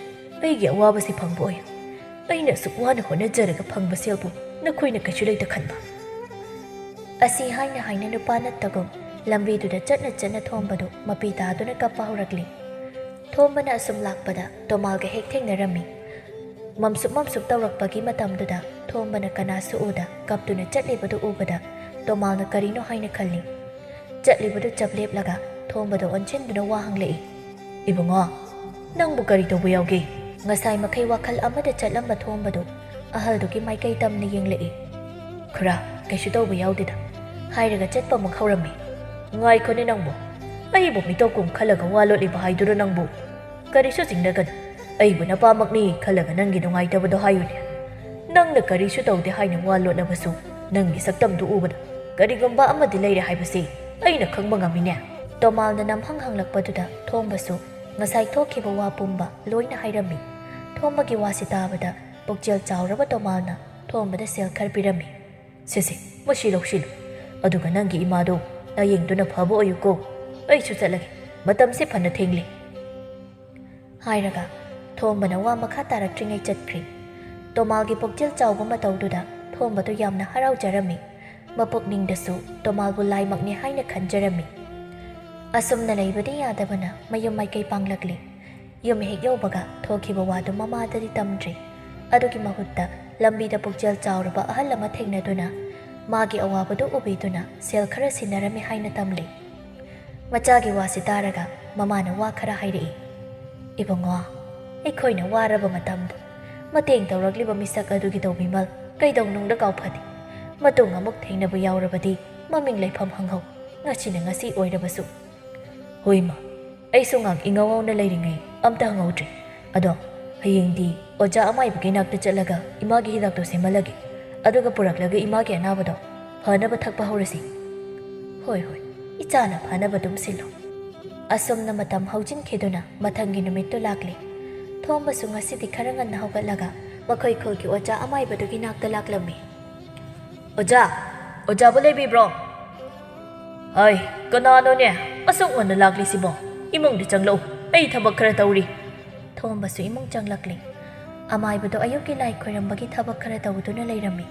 ꯑꯩꯒꯤ ꯑꯋꯥꯕꯁꯤ ꯐꯪꯕ ꯑꯣꯏꯌꯨ꯫ ꯑꯩꯅ ꯑꯁꯨꯛ ꯋꯥꯅ ꯍꯣꯠꯅꯖꯔꯒ ꯐꯪꯕ ꯁꯦꯜꯕꯨ ꯅꯈꯣꯏꯅ ꯀꯩꯁꯨ ꯂꯩꯇ ꯈꯟꯕ꯫ ꯑꯁꯤ ꯍꯥꯏꯅ ꯍꯥꯏꯅ ꯅꯨꯄꯥ ꯅꯠꯇꯒꯨꯝ ꯂꯝꯕꯤꯗꯨꯗ ꯆꯠꯅ ꯆꯠꯅ ꯊꯣꯝꯕꯗꯨ ꯃꯄꯤ ꯇꯥꯗꯨꯅ ꯀꯞꯄ ꯍꯧꯔꯛꯂꯤ꯫ ꯊꯣꯝꯕꯅ ꯑꯁꯨꯝ ꯂꯥꯛꯄꯗ ꯇꯣꯃꯥꯜꯒ ꯍꯦꯛ ꯊꯦꯡꯅꯔꯝꯃꯤ꯫ ꯃꯝꯁꯨꯛ ꯃꯝꯁꯨꯛ ꯇꯧꯔꯛꯄꯒꯤ ꯃꯇꯝꯗꯨꯗ ꯊꯣꯝꯕꯅ ꯀꯅꯥꯁꯨ ꯎꯗ ꯀꯞꯇꯨꯅ ꯆꯠꯂꯤꯕꯗꯨ ꯎꯕꯗ ꯇꯣꯃꯥꯜꯅ ꯀꯔꯤꯅꯣ ꯍꯥꯏꯅ ꯈꯜꯂꯤ꯫ ꯆꯠꯂꯤꯕꯗꯨ ꯆꯞ ꯂꯦꯞꯂꯒ ꯊꯣꯝꯕꯗ ꯑꯣꯟꯁꯤꯟꯗꯨꯅ ꯋꯥ ꯍꯪꯂꯛꯏ꯫ ꯏꯕꯨꯡꯉꯣ, ꯅꯪꯕꯨ ꯀꯔꯤ ꯇꯧꯕ ꯌꯥꯎꯒꯦ? ꯉꯁꯥꯏ ꯃꯈꯩ ꯋꯥꯈꯜ ꯑꯃꯗ ꯆꯠꯂꯝꯕ ꯊꯣꯝꯕꯗꯨ ꯑꯍꯜꯗꯨꯒꯤ ꯃꯥꯏꯀꯩ ꯇꯝꯅ ꯌꯦꯡꯂꯛꯏ꯫ ꯈꯨꯔꯥ, ꯀꯩꯁꯨ ꯇꯧꯕ ꯌꯥꯎꯗꯦꯗ, ꯍꯥꯏꯔꯒ ꯆꯠꯄ ꯑꯃꯨꯛ ꯍꯧꯔꯝꯃꯤ꯫ ꯉꯥꯏꯈꯣꯅꯦ ꯅꯪꯕꯨ, ꯑꯩꯕꯨ ꯃꯤꯇꯧ ꯀꯨꯝ ꯈꯜꯂꯒ ꯋꯥ ꯂꯣꯠꯂꯤꯕ ꯍꯥꯏꯗꯨꯔꯣ ꯅꯪꯕꯨ? ꯀꯔꯤꯁꯨ ꯆꯤꯡꯅꯒꯅꯨ, ꯑꯩꯕꯨ ꯅꯄꯥꯃꯛꯅꯤ ꯈꯜꯂꯒ ꯅꯪꯒꯤ ꯅꯨꯡꯉꯥꯏꯇꯕꯗꯣ ꯍꯥꯏꯌꯨꯅꯦ꯫ ꯅꯪꯅ ꯀꯔꯤꯁꯨ ꯇꯧꯗꯦ ꯍꯥꯏꯅ ꯋꯥ ꯂꯣꯠꯂꯕꯁꯨ "ꯅꯪꯒꯤ ꯁꯛꯇꯝꯗꯨ ꯎꯕꯗ ꯀꯔꯤꯒꯨꯝꯕ ꯑꯃꯗꯤ ꯂꯩꯔꯦ ꯍꯥꯏꯕꯁꯤ ꯑꯩꯅ ꯈꯪꯕ ꯉꯝꯃꯤꯅꯦ꯫" ꯇꯣꯃꯥꯜꯅ ꯅꯝꯍꯪ ꯍꯪꯂꯛꯄꯗꯨꯗ ꯊꯣꯝꯕꯁꯨ ꯉꯁꯥꯏ ꯊꯣꯛꯈꯤꯕ ꯋꯥ ꯄꯨꯝꯕ ꯂꯣꯏꯅ ꯍꯥꯏꯔꯝꯃꯤ꯫ ꯊꯣꯝꯕꯒꯤ ꯋꯥꯁꯤ ꯇꯥꯕꯗ ꯄꯨꯛꯆꯦꯜ ꯆꯥꯎꯔꯕ ꯇꯣꯃꯥꯜꯅ ꯊꯣꯝꯕꯗ ꯁꯦꯜ ꯈꯔ ꯄꯤꯔꯝꯃꯤ꯫ "ꯁꯦ ꯁꯦ, ꯃꯁꯤ ꯂꯧꯁꯤꯜꯂꯨ꯫ ꯑꯗꯨꯒ ꯅꯪꯒꯤ ꯏꯃꯥꯗꯣ ꯂꯥꯌꯦꯡꯗꯨꯅ ꯐꯕ ꯑꯣꯏꯌꯨꯀꯣ꯫ ꯑꯩꯁꯨ ꯆꯠꯂꯒꯦ꯫ ꯃꯇꯝꯁꯦ ꯐꯅ ꯊꯦꯡꯂꯦ꯫" ꯍꯥꯏꯔꯒ ꯊꯣꯝꯕꯅ ꯋꯥ ꯃꯈꯥ ꯇꯥꯔꯛꯇ꯭ꯔꯤꯉꯩ ꯆꯠꯈ꯭ꯔꯦ꯫ ꯇꯣꯃꯥꯜꯒꯤ ꯄꯨꯛꯆꯦꯜ ꯆꯥꯎꯕ ꯃꯇꯧꯗꯨꯗ ꯊꯣꯝꯕꯗꯨ ꯌꯥꯝꯅ ꯍꯔꯥꯎꯖꯔꯝꯃꯤ꯫ ꯃꯄꯨꯛꯅꯤꯡꯗꯁꯨ ꯇꯣꯃꯥꯜꯕꯨ ꯂꯥꯏꯃꯛꯅꯤ ꯍꯥꯏꯅ ꯈꯟꯖꯔꯝꯃꯤ꯫ ꯑꯁꯨꯝꯅ ꯂꯩꯕꯗꯤ ꯌꯥꯗꯕꯅ ꯃꯌꯨꯝ ꯃꯥꯏꯀꯩ ꯄꯥꯡꯂꯛꯂꯦ꯫ ꯌꯨꯝ ꯍꯦꯛ ꯌꯧꯕꯒ ꯊꯣꯛꯈꯤꯕ ꯋꯥꯗꯨ ꯃꯃꯥꯗꯗꯤ ꯇꯝꯗ꯭ꯔꯦ꯫ ꯑꯗꯨꯒꯤ ꯃꯍꯨꯠꯇ ꯂꯝꯕꯤꯗ ꯄꯨꯛꯆꯦꯜ ꯆꯥꯎꯔꯕ ꯑꯍꯜ ꯑꯃ ꯊꯦꯡꯅꯗꯨꯅ ꯃꯥꯒꯤ ꯑꯋꯥꯕꯗꯨ ꯎꯕꯤꯗꯨꯅ ꯁꯦꯜ ꯈꯔ ꯁꯤꯟꯅꯔꯝꯃꯤ ꯍꯥꯏꯅ ꯇꯝꯂꯤ꯫ ꯃꯆꯥꯒꯤ ꯋꯥꯁꯤ ꯇꯥꯔꯒ ꯃꯃꯥꯅ ꯋꯥ ꯈꯔ ꯍꯥꯏꯔꯛꯏ꯫ "ꯏꯕꯨꯡꯉꯣ, ꯑꯩꯈꯣꯏꯅ ꯋꯥꯔꯕ ꯃꯇꯝꯗ ꯃꯇꯦꯡ ꯇꯧꯔꯛꯂꯤꯕ ꯃꯤꯁꯛ ꯑꯗꯨꯒꯤ ꯇꯧꯕꯤꯃꯜ ꯀꯩꯗꯧꯅꯨꯡꯗ ꯀꯥꯎꯐꯗꯦ꯫ ꯃꯇꯨꯡ ꯑꯃꯨꯛ ꯊꯦꯡꯅꯕ ꯌꯥꯎꯔꯕꯗꯤ ꯃꯃꯤꯡ ꯂꯩꯐꯝ ꯍꯪꯍꯧ꯫ ꯉꯁꯤꯅ ꯉꯁꯤ ꯑꯣꯏꯔꯕꯁꯨ꯫" "ꯍꯣꯏ ꯏꯃꯥ, ꯑꯩꯁꯨ ꯉꯥꯏꯍꯥꯛ ꯏꯉꯧ ꯉꯧꯅ ꯂꯩꯔꯤꯉꯩ ꯑꯝꯇ ꯍꯪꯍꯧꯗ꯭ꯔꯦ꯫ ꯑꯗꯣ ꯍꯌꯦꯡꯗꯤ ꯑꯣꯖꯥ ꯑꯃꯥꯏꯕꯒꯤ ꯅꯥꯛꯇ ꯆꯠꯂꯒ ꯏꯃꯥꯒꯤ ꯍꯤꯗꯥꯛꯇꯣ ꯁꯦꯝꯍꯜꯂꯒꯦ꯫ ꯑꯗꯨꯒ ꯄꯨꯔꯛꯂꯒ ꯏꯃꯥꯒꯤ ꯑꯅꯥꯕꯗꯣ ꯐꯅꯕ ꯊꯛꯄ ꯍꯧꯔꯁꯤ꯫" "ꯍꯣꯏ ꯍꯣꯏ, ꯏꯆꯥꯅ ꯐꯅꯕ ꯑꯗꯨꯝ ꯁꯤꯜꯂꯣ꯫" ꯑꯁꯨꯝꯅ ꯃꯇꯝ ꯍꯧꯖꯤꯟꯈꯤꯗꯨꯅ ꯃꯊꯪꯒꯤ ꯅꯨꯃꯤꯠꯇꯨ ꯂꯥꯛꯂꯦ꯫ ꯊꯣꯝꯕꯁꯨ ꯉꯁꯤꯗꯤ ꯈꯔ ꯉꯟꯅ ꯍꯧꯒꯠꯂꯒ ꯃꯈꯣꯏ ꯈꯨꯜꯒꯤ ꯑꯣꯖꯥ ꯑꯃꯥꯏꯕꯗꯨꯒꯤ ꯅꯥꯛꯇ ꯂꯥꯛꯂꯝꯃꯤ꯫ "ꯑꯣꯖꯥ, ꯑꯣꯖꯥꯕꯨ ꯂꯩꯕꯤꯕ꯭ꯔꯣ?" "ꯍꯩ, ꯀꯅꯥꯅꯣꯅꯦ ꯑꯁꯨꯛ ꯉꯟꯅ ꯂꯥꯛꯂꯤꯁꯤꯕꯣ? ꯏꯃꯨꯡꯗ ꯆꯪꯂꯛꯎ, ꯑꯩ ꯊꯕꯛ ꯈꯔ ꯇꯧꯔꯤ꯫" ꯊꯣꯝꯕꯁꯨ ꯏꯃꯨꯡ ꯆꯪꯂꯛꯂꯦ꯫ ꯑꯃꯥꯏꯕꯗꯣ ꯑꯌꯨꯛꯀꯤ ꯂꯥꯏ ꯈꯣꯏꯔꯝꯕꯒꯤ ꯊꯕꯛ ꯈꯔ ꯇꯧꯗꯨꯅ ꯂꯩꯔꯝꯃꯤ꯫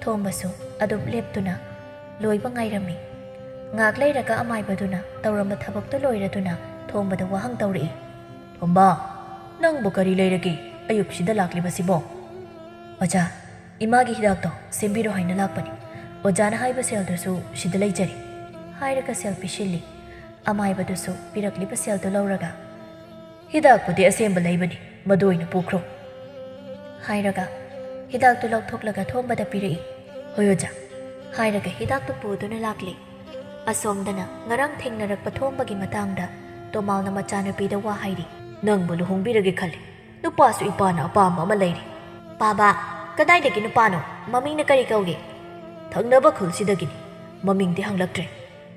ꯊꯣꯝꯕꯁꯨ ꯑꯗꯨꯝ ꯂꯦꯞꯇꯨꯅ ꯂꯣꯏꯕ ꯉꯥꯏꯔꯝꯃꯤ꯫ ꯉꯥꯛ ꯂꯩꯔꯒ ꯑꯃꯥꯏꯕꯗꯨꯅ ꯇꯧꯔꯝꯕ ꯊꯕꯛꯇꯨ ꯂꯣꯏꯔꯗꯨꯅ ꯊꯣꯝꯕꯗ ꯋꯥꯍꯪ ꯇꯧꯔꯛꯏ꯫ "ꯊꯣꯝꯕ, ꯅꯪꯕꯨ ꯀꯔꯤ ꯂꯩꯔꯒꯦ ꯑꯌꯨꯛꯁꯤꯗ ꯂꯥꯛꯂꯤꯕꯁꯤꯕꯣ?" "ꯑꯣꯖꯥ, ꯏꯃꯥꯒꯤ ꯍꯤꯗꯥꯛꯇꯣ ꯁꯦꯝꯕꯤꯔꯣ ꯍꯥꯏꯅ ꯂꯥꯛꯄꯅꯤ꯫ ꯑꯣꯖꯥꯅ ꯍꯥꯏꯕ ꯁꯦꯜꯗꯨꯁꯨ ꯁꯤꯗ ꯂꯩꯖꯔꯦ꯫" ꯍꯥꯏꯔꯒ ꯁꯦꯜ ꯄꯤꯁꯤꯜꯂꯤ꯫ ꯑꯃꯥꯏꯕꯗꯨꯁꯨ ꯄꯤꯔꯛꯂꯤꯕ ꯁꯦꯜꯗꯨ ꯂꯧꯔꯒ, "ꯍꯤꯗꯥꯛꯄꯨꯗꯤ ꯑꯁꯦꯝꯕ ꯂꯩꯕꯅꯤ, ꯃꯗꯨ ꯑꯣꯏꯅ ꯄꯨꯈ꯭ꯔꯣ꯫" ꯍꯥꯏꯔꯒ ꯍꯤꯗꯥꯛꯇꯨ ꯂꯧꯊꯣꯛꯂꯒ ꯊꯣꯝꯕꯗ ꯄꯤꯔꯛꯏ꯫ "ꯍꯣꯏ ꯑꯣꯖꯥ꯫" ꯍꯥꯏꯔꯒ ꯍꯤꯗꯥꯛꯇꯨ ꯄꯨꯗꯨꯅ ꯂꯥꯛꯂꯤ꯫ ꯑꯁꯣꯝꯗꯅ ꯉꯔꯥꯡ ꯊꯦꯡꯅꯔꯛꯄ ꯊꯣꯝꯕꯒꯤ ꯃꯇꯥꯡꯗ ꯇꯣꯃꯥꯜꯅ ꯃꯆꯥꯅꯨꯄꯤꯗ ꯋꯥ ꯍꯥꯏꯔꯤ꯫ "ꯅꯪꯕꯨ ꯂꯨꯍꯣꯡꯕꯤꯔꯒꯦ ꯈꯜꯂꯤ꯫ ꯅꯨꯄꯥꯁꯨ ꯏꯄꯥꯅ ꯑꯄꯥꯝꯕ ꯑꯃ ꯂꯩꯔꯤ꯫" "ꯄꯥꯕ, ꯀꯗꯥꯏꯗꯒꯤ ꯅꯨꯄꯥꯅꯣ? ꯃꯃꯤꯡꯅ ꯀꯔꯤ ꯀꯧꯒꯦ?" "ꯊꯪꯅꯕ ꯈꯨꯜꯁꯤꯗꯒꯤꯅꯤ꯫ ꯃꯃꯤꯡꯗꯤ ꯍꯪꯂꯛꯇ꯭ꯔꯦ꯫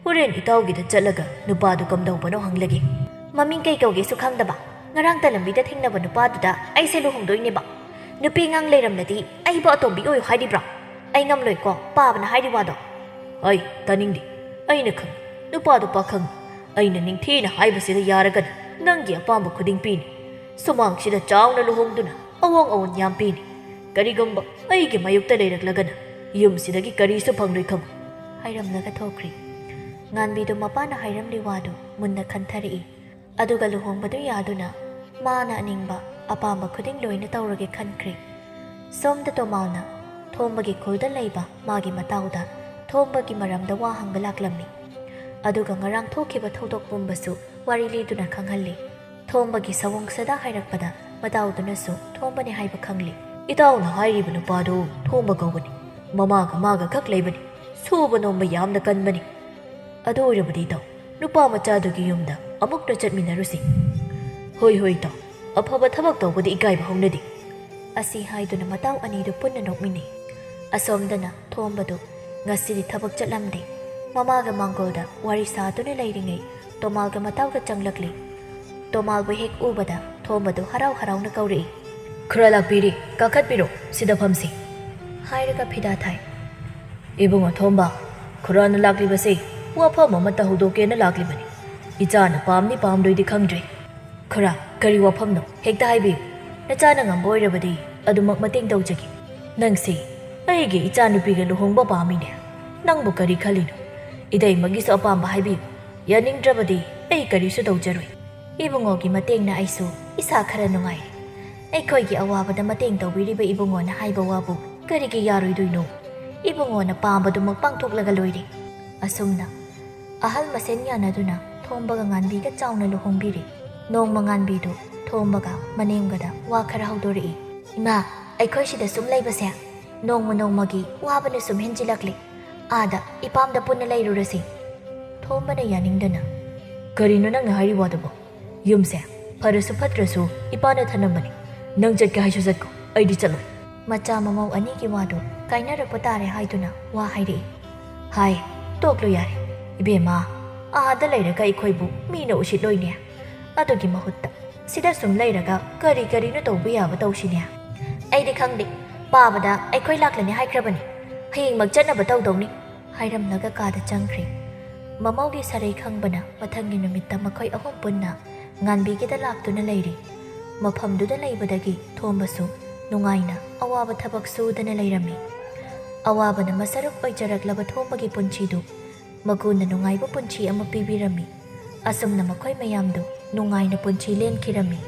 ꯍꯣꯔꯦꯟ ꯏꯇꯥꯎꯒꯤꯗ ꯆꯠꯂꯒ ꯅꯨꯄꯥꯗꯨ ꯀꯝꯗꯧꯕꯅꯣ ꯍꯪꯂꯒꯦ꯫ ꯃꯃꯤꯡ ꯀꯩ ꯀꯧꯒꯦꯁꯨ ꯈꯪꯗꯕ, ꯉꯔꯥꯡꯇ ꯂꯝꯕꯤꯗ ꯊꯦꯡꯅꯕ ꯅꯨꯄꯥꯗꯨꯗ ꯑꯩꯁꯦ ꯂꯨꯍꯣꯡꯗꯣꯏꯅꯦꯕ꯫ ꯅꯨꯄꯤ ꯑꯉꯥꯡ ꯂꯩꯔꯝꯂꯗꯤ ꯑꯩꯕꯨ ꯑꯇꯣꯝꯕꯤ ꯑꯣꯏꯌꯨ ꯍꯥꯏꯔꯤꯕ꯭ꯔꯣ? ꯑꯩ ꯉꯝꯂꯣꯏꯀꯣ ꯄꯥꯕꯅ ꯍꯥꯏꯔꯤ ꯋꯥꯗꯣ꯫" "ꯑꯩ ꯇꯥꯅꯤꯡꯗꯦ꯫ ꯑꯩꯅ ꯈꯪꯉꯤ꯫ ꯅꯨꯄꯥꯗꯣ ꯄꯥꯈꯪ꯫ ꯑꯩꯅ ꯅꯤꯡꯊꯤꯅ ꯍꯥꯏꯕꯁꯤꯗ ꯌꯥꯔꯒꯅ ꯅꯪꯒꯤ ꯑꯄꯥꯝꯕ ꯈꯨꯗꯤꯡ ꯄꯤꯅꯤ꯫ ꯁꯨꯃꯥꯡꯁꯤꯗ ꯆꯥꯎꯅ ꯂꯨꯍꯣꯡꯗꯨꯅ ꯑꯋꯣꯡ ꯑꯋꯣꯟ ꯌꯥꯝ ꯄꯤꯅꯤ꯫ ꯀꯔꯤꯒꯨꯝꯕ ꯑꯩꯒꯤ ꯃꯥꯌꯣꯛꯇ ꯂꯩꯔꯛꯂꯒꯅ ꯌꯨꯝꯁꯤꯗꯒꯤ ꯀꯔꯤꯁꯨ ꯐꯪꯂꯣꯏ ꯈꯪꯉꯨ꯫" ꯍꯥꯏꯔꯝꯂꯒ ꯊꯣꯛꯈ꯭ꯔꯤ꯫ ꯉꯥꯟꯕꯤꯗꯨ ꯃꯄꯥꯅ ꯍꯥꯏꯔꯝꯂꯤ ꯋꯥꯗꯨ ꯃꯨꯟꯅ ꯈꯟꯊꯔꯛꯏ꯫ ꯑꯗꯨꯒ ꯂꯨꯍꯣꯡꯕꯗꯨ ꯌꯥꯗꯨꯅ ꯃꯥꯅ ꯑꯅꯤꯡꯕ ꯑꯄꯥꯝꯕ ꯈꯨꯗꯤꯡ ꯂꯣꯏꯅ ꯇꯧꯔꯒꯦ ꯈꯟꯈ꯭ꯔꯦ꯫ ꯁꯣꯝꯗ ꯇꯣꯃꯥꯜꯅ ꯊꯣꯝꯕꯒꯤ ꯈꯨꯜꯗ ꯂꯩꯕ ꯃꯥꯒꯤ ꯃꯇꯥꯎꯗ ꯊꯣꯝꯕꯒꯤ ꯃꯔꯝꯗ ꯋꯥ ꯍꯪꯕ ꯂꯥꯛꯂꯝꯃꯤ꯫ ꯑꯗꯨꯒ ꯉꯔꯥꯡ ꯊꯣꯛꯈꯤꯕ ꯊꯧꯗꯣꯛ ꯄꯨꯝꯕꯁꯨ ꯋꯥꯔꯤ ꯂꯤꯗꯨꯅ ꯈꯪꯍꯜꯂꯤ꯫ ꯊꯣꯝꯕꯒꯤ ꯁꯑꯣꯡ ꯁꯥꯗꯥ ꯍꯥꯏꯔꯛꯄꯗ ꯃꯇꯥꯎꯗꯨꯅꯁꯨ ꯊꯣꯝꯕꯅꯤ ꯍꯥꯏꯕ ꯈꯪꯂꯤ꯫ "ꯏꯇꯥꯎꯅ ꯍꯥꯏꯔꯤꯕ ꯅꯨꯄꯥꯗꯨ ꯊꯣꯝꯕ ꯀꯧꯕꯅꯤ꯫ ꯃꯃꯥꯒ ꯃꯥꯒ ꯈꯛ ꯂꯩꯕꯅꯤ꯫ ꯁꯨꯕ ꯅꯣꯝꯕ ꯌꯥꯝꯅ ꯀꯟꯕꯅꯤ꯫ ꯑꯗꯨ ꯑꯣꯏꯔꯕꯗꯤ ꯏꯇꯥꯎ, ꯅꯨꯄꯥ ꯃꯆꯥꯗꯨꯒꯤ ꯌꯨꯝꯗ ꯑꯃꯨꯛꯇ ꯆꯠꯃꯤꯟꯅꯔꯨꯁꯤ꯫" "ꯍꯣꯏ, ꯍꯣꯏ ꯏꯇꯥꯎ꯫ ꯑꯐꯕ ꯊꯕꯛ ꯇꯧꯕꯗꯤ ꯏꯀꯥꯏꯕ ꯍꯧꯅꯗꯦ꯫" ꯑꯁꯤ ꯍꯥꯏꯗꯨꯅ ꯃꯇꯥꯎ ꯑꯅꯤꯗꯨ ꯄꯨꯟꯅ ꯅꯣꯛꯃꯤꯟꯅꯩ꯫ ꯑꯁꯣꯝꯗꯅ ꯊꯣꯝꯕꯗꯨ ꯉꯁꯤꯗꯤ ꯊꯕꯛ ꯆꯠꯂꯝꯗꯦ꯫ ꯃꯃꯥꯒ ꯃꯥꯡꯒꯣꯜꯗ ꯋꯥꯔꯤ ꯁꯥꯗꯨꯅ ꯂꯩꯔꯤꯉꯩ ꯇꯣꯃꯥꯜꯒ ꯃꯇꯥꯎꯒ ꯆꯪꯂꯛꯂꯤ꯫ ꯇꯣꯃꯥꯜꯕꯨ ꯍꯦꯛ ꯎꯕꯗ ꯊꯣꯝꯕꯗꯨ ꯍꯔꯥꯎ ꯍꯔꯥꯎꯅ ꯀꯧꯔꯛꯏ꯫ "ꯈꯨꯔꯥ ꯂꯥꯛꯄꯤꯔꯦ, ꯀꯥꯈꯠꯄꯤꯔꯣ, ꯁꯤꯗ ꯐꯝꯁꯤ꯫" ꯍꯥꯏꯔꯒ ꯐꯤꯗꯥ ꯊꯥꯏ꯫ "ꯏꯕꯨꯡꯉꯣ ꯊꯣꯝꯕ, ꯈꯨꯔꯥꯅ ꯂꯥꯛꯂꯤꯕꯁꯦ ꯋꯥꯐꯝ ꯑꯃꯠꯇ ꯍꯧꯗꯣꯛꯀꯦꯅ ꯂꯥꯛꯂꯤꯕꯅꯤ꯫ ꯏꯆꯥꯅ ꯄꯥꯝꯅꯤ ꯄꯥꯝꯂꯣꯏꯗꯤ ꯈꯪꯗ꯭ꯔꯦ꯫ ꯈꯨꯔꯥ, ꯀꯔꯤ ꯋꯥꯐꯝꯅꯣ? ꯍꯦꯛꯇ ꯍꯥꯏꯕꯤꯌꯨ꯫ ꯅꯆꯥꯅ ꯉꯝꯕ ꯑꯣꯏꯔꯕꯗꯤ ꯑꯗꯨꯃꯛ ꯃꯇꯦꯡ ꯇꯧꯖꯒꯦ꯫" "ꯅꯪꯁꯤ ꯑꯩꯒꯤ ꯏꯆꯥꯅꯨꯄꯤꯒ ꯂꯨꯍꯣꯡꯕ ꯄꯥꯝꯃꯤꯅꯦ꯫ ꯅꯪꯕꯨ ꯀꯔꯤ ꯈꯜꯂꯤꯅꯣ? ꯏꯇꯩꯃꯒꯤꯁꯨ ꯑꯄꯥꯝꯕ ꯍꯥꯏꯕꯤꯌꯨ꯫ ꯌꯥꯅꯤꯡꯗ꯭ꯔꯕꯗꯤ ꯑꯩ ꯀꯔꯤꯁꯨ ꯇꯧꯖꯔꯣꯏ꯫" "ꯏꯕꯨꯡꯉꯣꯒꯤ ꯃꯇꯦꯡꯅ ꯑꯩꯁꯨ ꯏꯁꯥ ꯈꯔ ꯅꯨꯡꯉꯥꯏꯔꯦ꯫ ꯑꯩꯈꯣꯏꯒꯤ ꯑꯋꯥꯕꯗ ꯃꯇꯦꯡ ꯇꯧꯕꯤꯔꯤꯕ ꯏꯕꯨꯡꯉꯣꯅ ꯍꯥꯏꯕ ꯋꯥꯕꯨ ꯀꯔꯤꯒꯤ ꯌꯥꯔꯣꯏꯗꯣꯏꯅꯣ? ꯏꯕꯨꯡꯉꯣꯅ ꯄꯥꯝꯕꯗꯨꯃꯛ ꯄꯥꯡꯊꯣꯛꯂꯒ ꯂꯣꯏꯔꯦ꯫" ꯑꯁꯨꯝꯅ ꯑꯍꯜ ꯃꯁꯦꯟ ꯌꯥꯅꯗꯨꯅ ꯊꯣꯝꯕꯒ ꯉꯥꯟꯕꯤꯒ ꯆꯥꯎꯅ ꯂꯨꯍꯣꯡꯕꯤꯔꯦ꯫ ꯅꯣꯡꯃ ꯉꯥꯟꯕꯤꯗꯨ ꯊꯣꯝꯕꯒ ꯃꯅꯦꯝꯒꯗ ꯋꯥ ꯈꯔ ꯍꯧꯗꯣꯔꯛꯏ꯫ "ꯏꯃꯥ, ꯑꯩꯈꯣꯏ ꯁꯤꯗ ꯁꯨꯝ ꯂꯩꯕꯁꯦ ꯅꯣꯡꯃ ꯅꯣꯡꯃꯒꯤ ꯋꯥꯕꯅ ꯁꯨꯝ ꯍꯦꯟꯖꯤꯜꯂꯛꯂꯦ꯫ ꯑꯥꯗ ꯏꯄꯥꯝꯗ ꯄꯨꯟꯅ ꯂꯩꯔꯨꯔꯁꯤ꯫" ꯊꯣꯝꯕꯅ ꯌꯥꯅꯤꯡꯗꯅ, "ꯀꯔꯤꯅꯣ ꯅꯪꯅ ꯍꯥꯏꯔꯤ ꯋꯥꯗꯨꯕꯣ? ꯌꯨꯝꯁꯦ ꯐꯔꯁꯨ ꯐꯠꯇ꯭ꯔꯁꯨ ꯏꯄꯥꯅ ꯊꯅꯝꯕꯅꯤ꯫ ꯅꯪ ꯆꯠꯀꯦ ꯍꯥꯏꯁꯨ ꯆꯠꯀꯣ, ꯑꯩꯗꯤ ꯆꯠꯂꯣꯏ꯫" ꯃꯆꯥ ꯃꯃꯧ ꯑꯅꯤꯒꯤ ꯋꯥꯗꯨ ꯀꯥꯏꯅꯔꯛꯄ ꯇꯥꯔꯦ ꯍꯥꯏꯗꯨꯅ ꯋꯥ ꯍꯥꯏꯔꯛꯏ꯫ ꯍꯥꯏ, ꯇꯣꯛꯂꯨ ꯌꯥꯔꯦ꯫ ꯏꯕꯦꯝꯃ, ꯑꯥꯗ ꯂꯩꯔꯒ ꯑꯩꯈꯣꯏꯕꯨ ꯃꯤꯅ ꯎꯁꯤꯠꯂꯣꯏꯅꯦ꯫ ꯑꯗꯨꯒꯤ ꯃꯍꯨꯠꯇ ꯁꯤꯗ ꯁꯨꯝ ꯂꯩꯔꯒ ꯀꯔꯤ ꯀꯔꯤꯅꯣ ꯇꯧꯕ ꯌꯥꯕ ꯇꯧꯁꯤꯅꯦ꯫ ꯑꯩꯗꯤ ꯈꯪꯗꯦ, ꯄꯥꯕꯗ ꯑꯩꯈꯣꯏ ꯂꯥꯛꯂꯅꯤ ꯍꯥꯏꯈ꯭ꯔꯕꯅꯤ꯫ ꯍꯌꯦꯡꯃꯛ ꯆꯠꯅꯕ ꯇꯧꯗꯧꯅꯤ꯫ ꯍꯥꯏꯔꯝꯂꯒ ꯀꯥꯗ ꯆꯪꯈ꯭ꯔꯦ꯫ ꯃꯃꯧꯒꯤ ꯁꯔꯩ ꯈꯪꯕꯅ ꯃꯊꯪꯒꯤ ꯅꯨꯃꯤꯠꯇ ꯃꯈꯣꯏ ꯑꯍꯨꯝ ꯄꯨꯟꯅ ꯉꯥꯟꯕꯤꯒꯤꯗ ꯂꯥꯛꯇꯨꯅ ꯂꯩꯔꯤ꯫ ꯃꯐꯝꯗꯨꯗ ꯂꯩꯕꯗꯒꯤ ꯊꯣꯝꯕꯁꯨ ꯅꯨꯡꯉꯥꯏꯅ ꯑꯋꯥꯕ ꯊꯕꯛ ꯁꯨꯗꯅ ꯂꯩꯔꯝꯃꯤ꯫ ꯑꯋꯥꯕꯅ ꯃꯁꯔꯨꯛ ꯑꯣꯏꯖꯔꯛꯂꯕ ꯊꯣꯝꯕꯒꯤ ꯄꯨꯟꯁꯤꯗꯨ ꯃꯒꯨꯅ ꯅꯨꯡꯉꯥꯏꯕ ꯄꯨꯟꯁꯤ ꯑꯃ ꯄꯤꯕꯤꯔꯝꯃꯤ꯫ ꯑꯁꯨꯝꯅ ꯃꯈꯣꯏ ꯃꯌꯥꯝꯗꯨ ꯅꯨꯡꯉꯥꯏꯅ ꯄꯨꯟꯁꯤ ꯂꯦꯟꯈꯤꯔꯝꯃꯤ꯫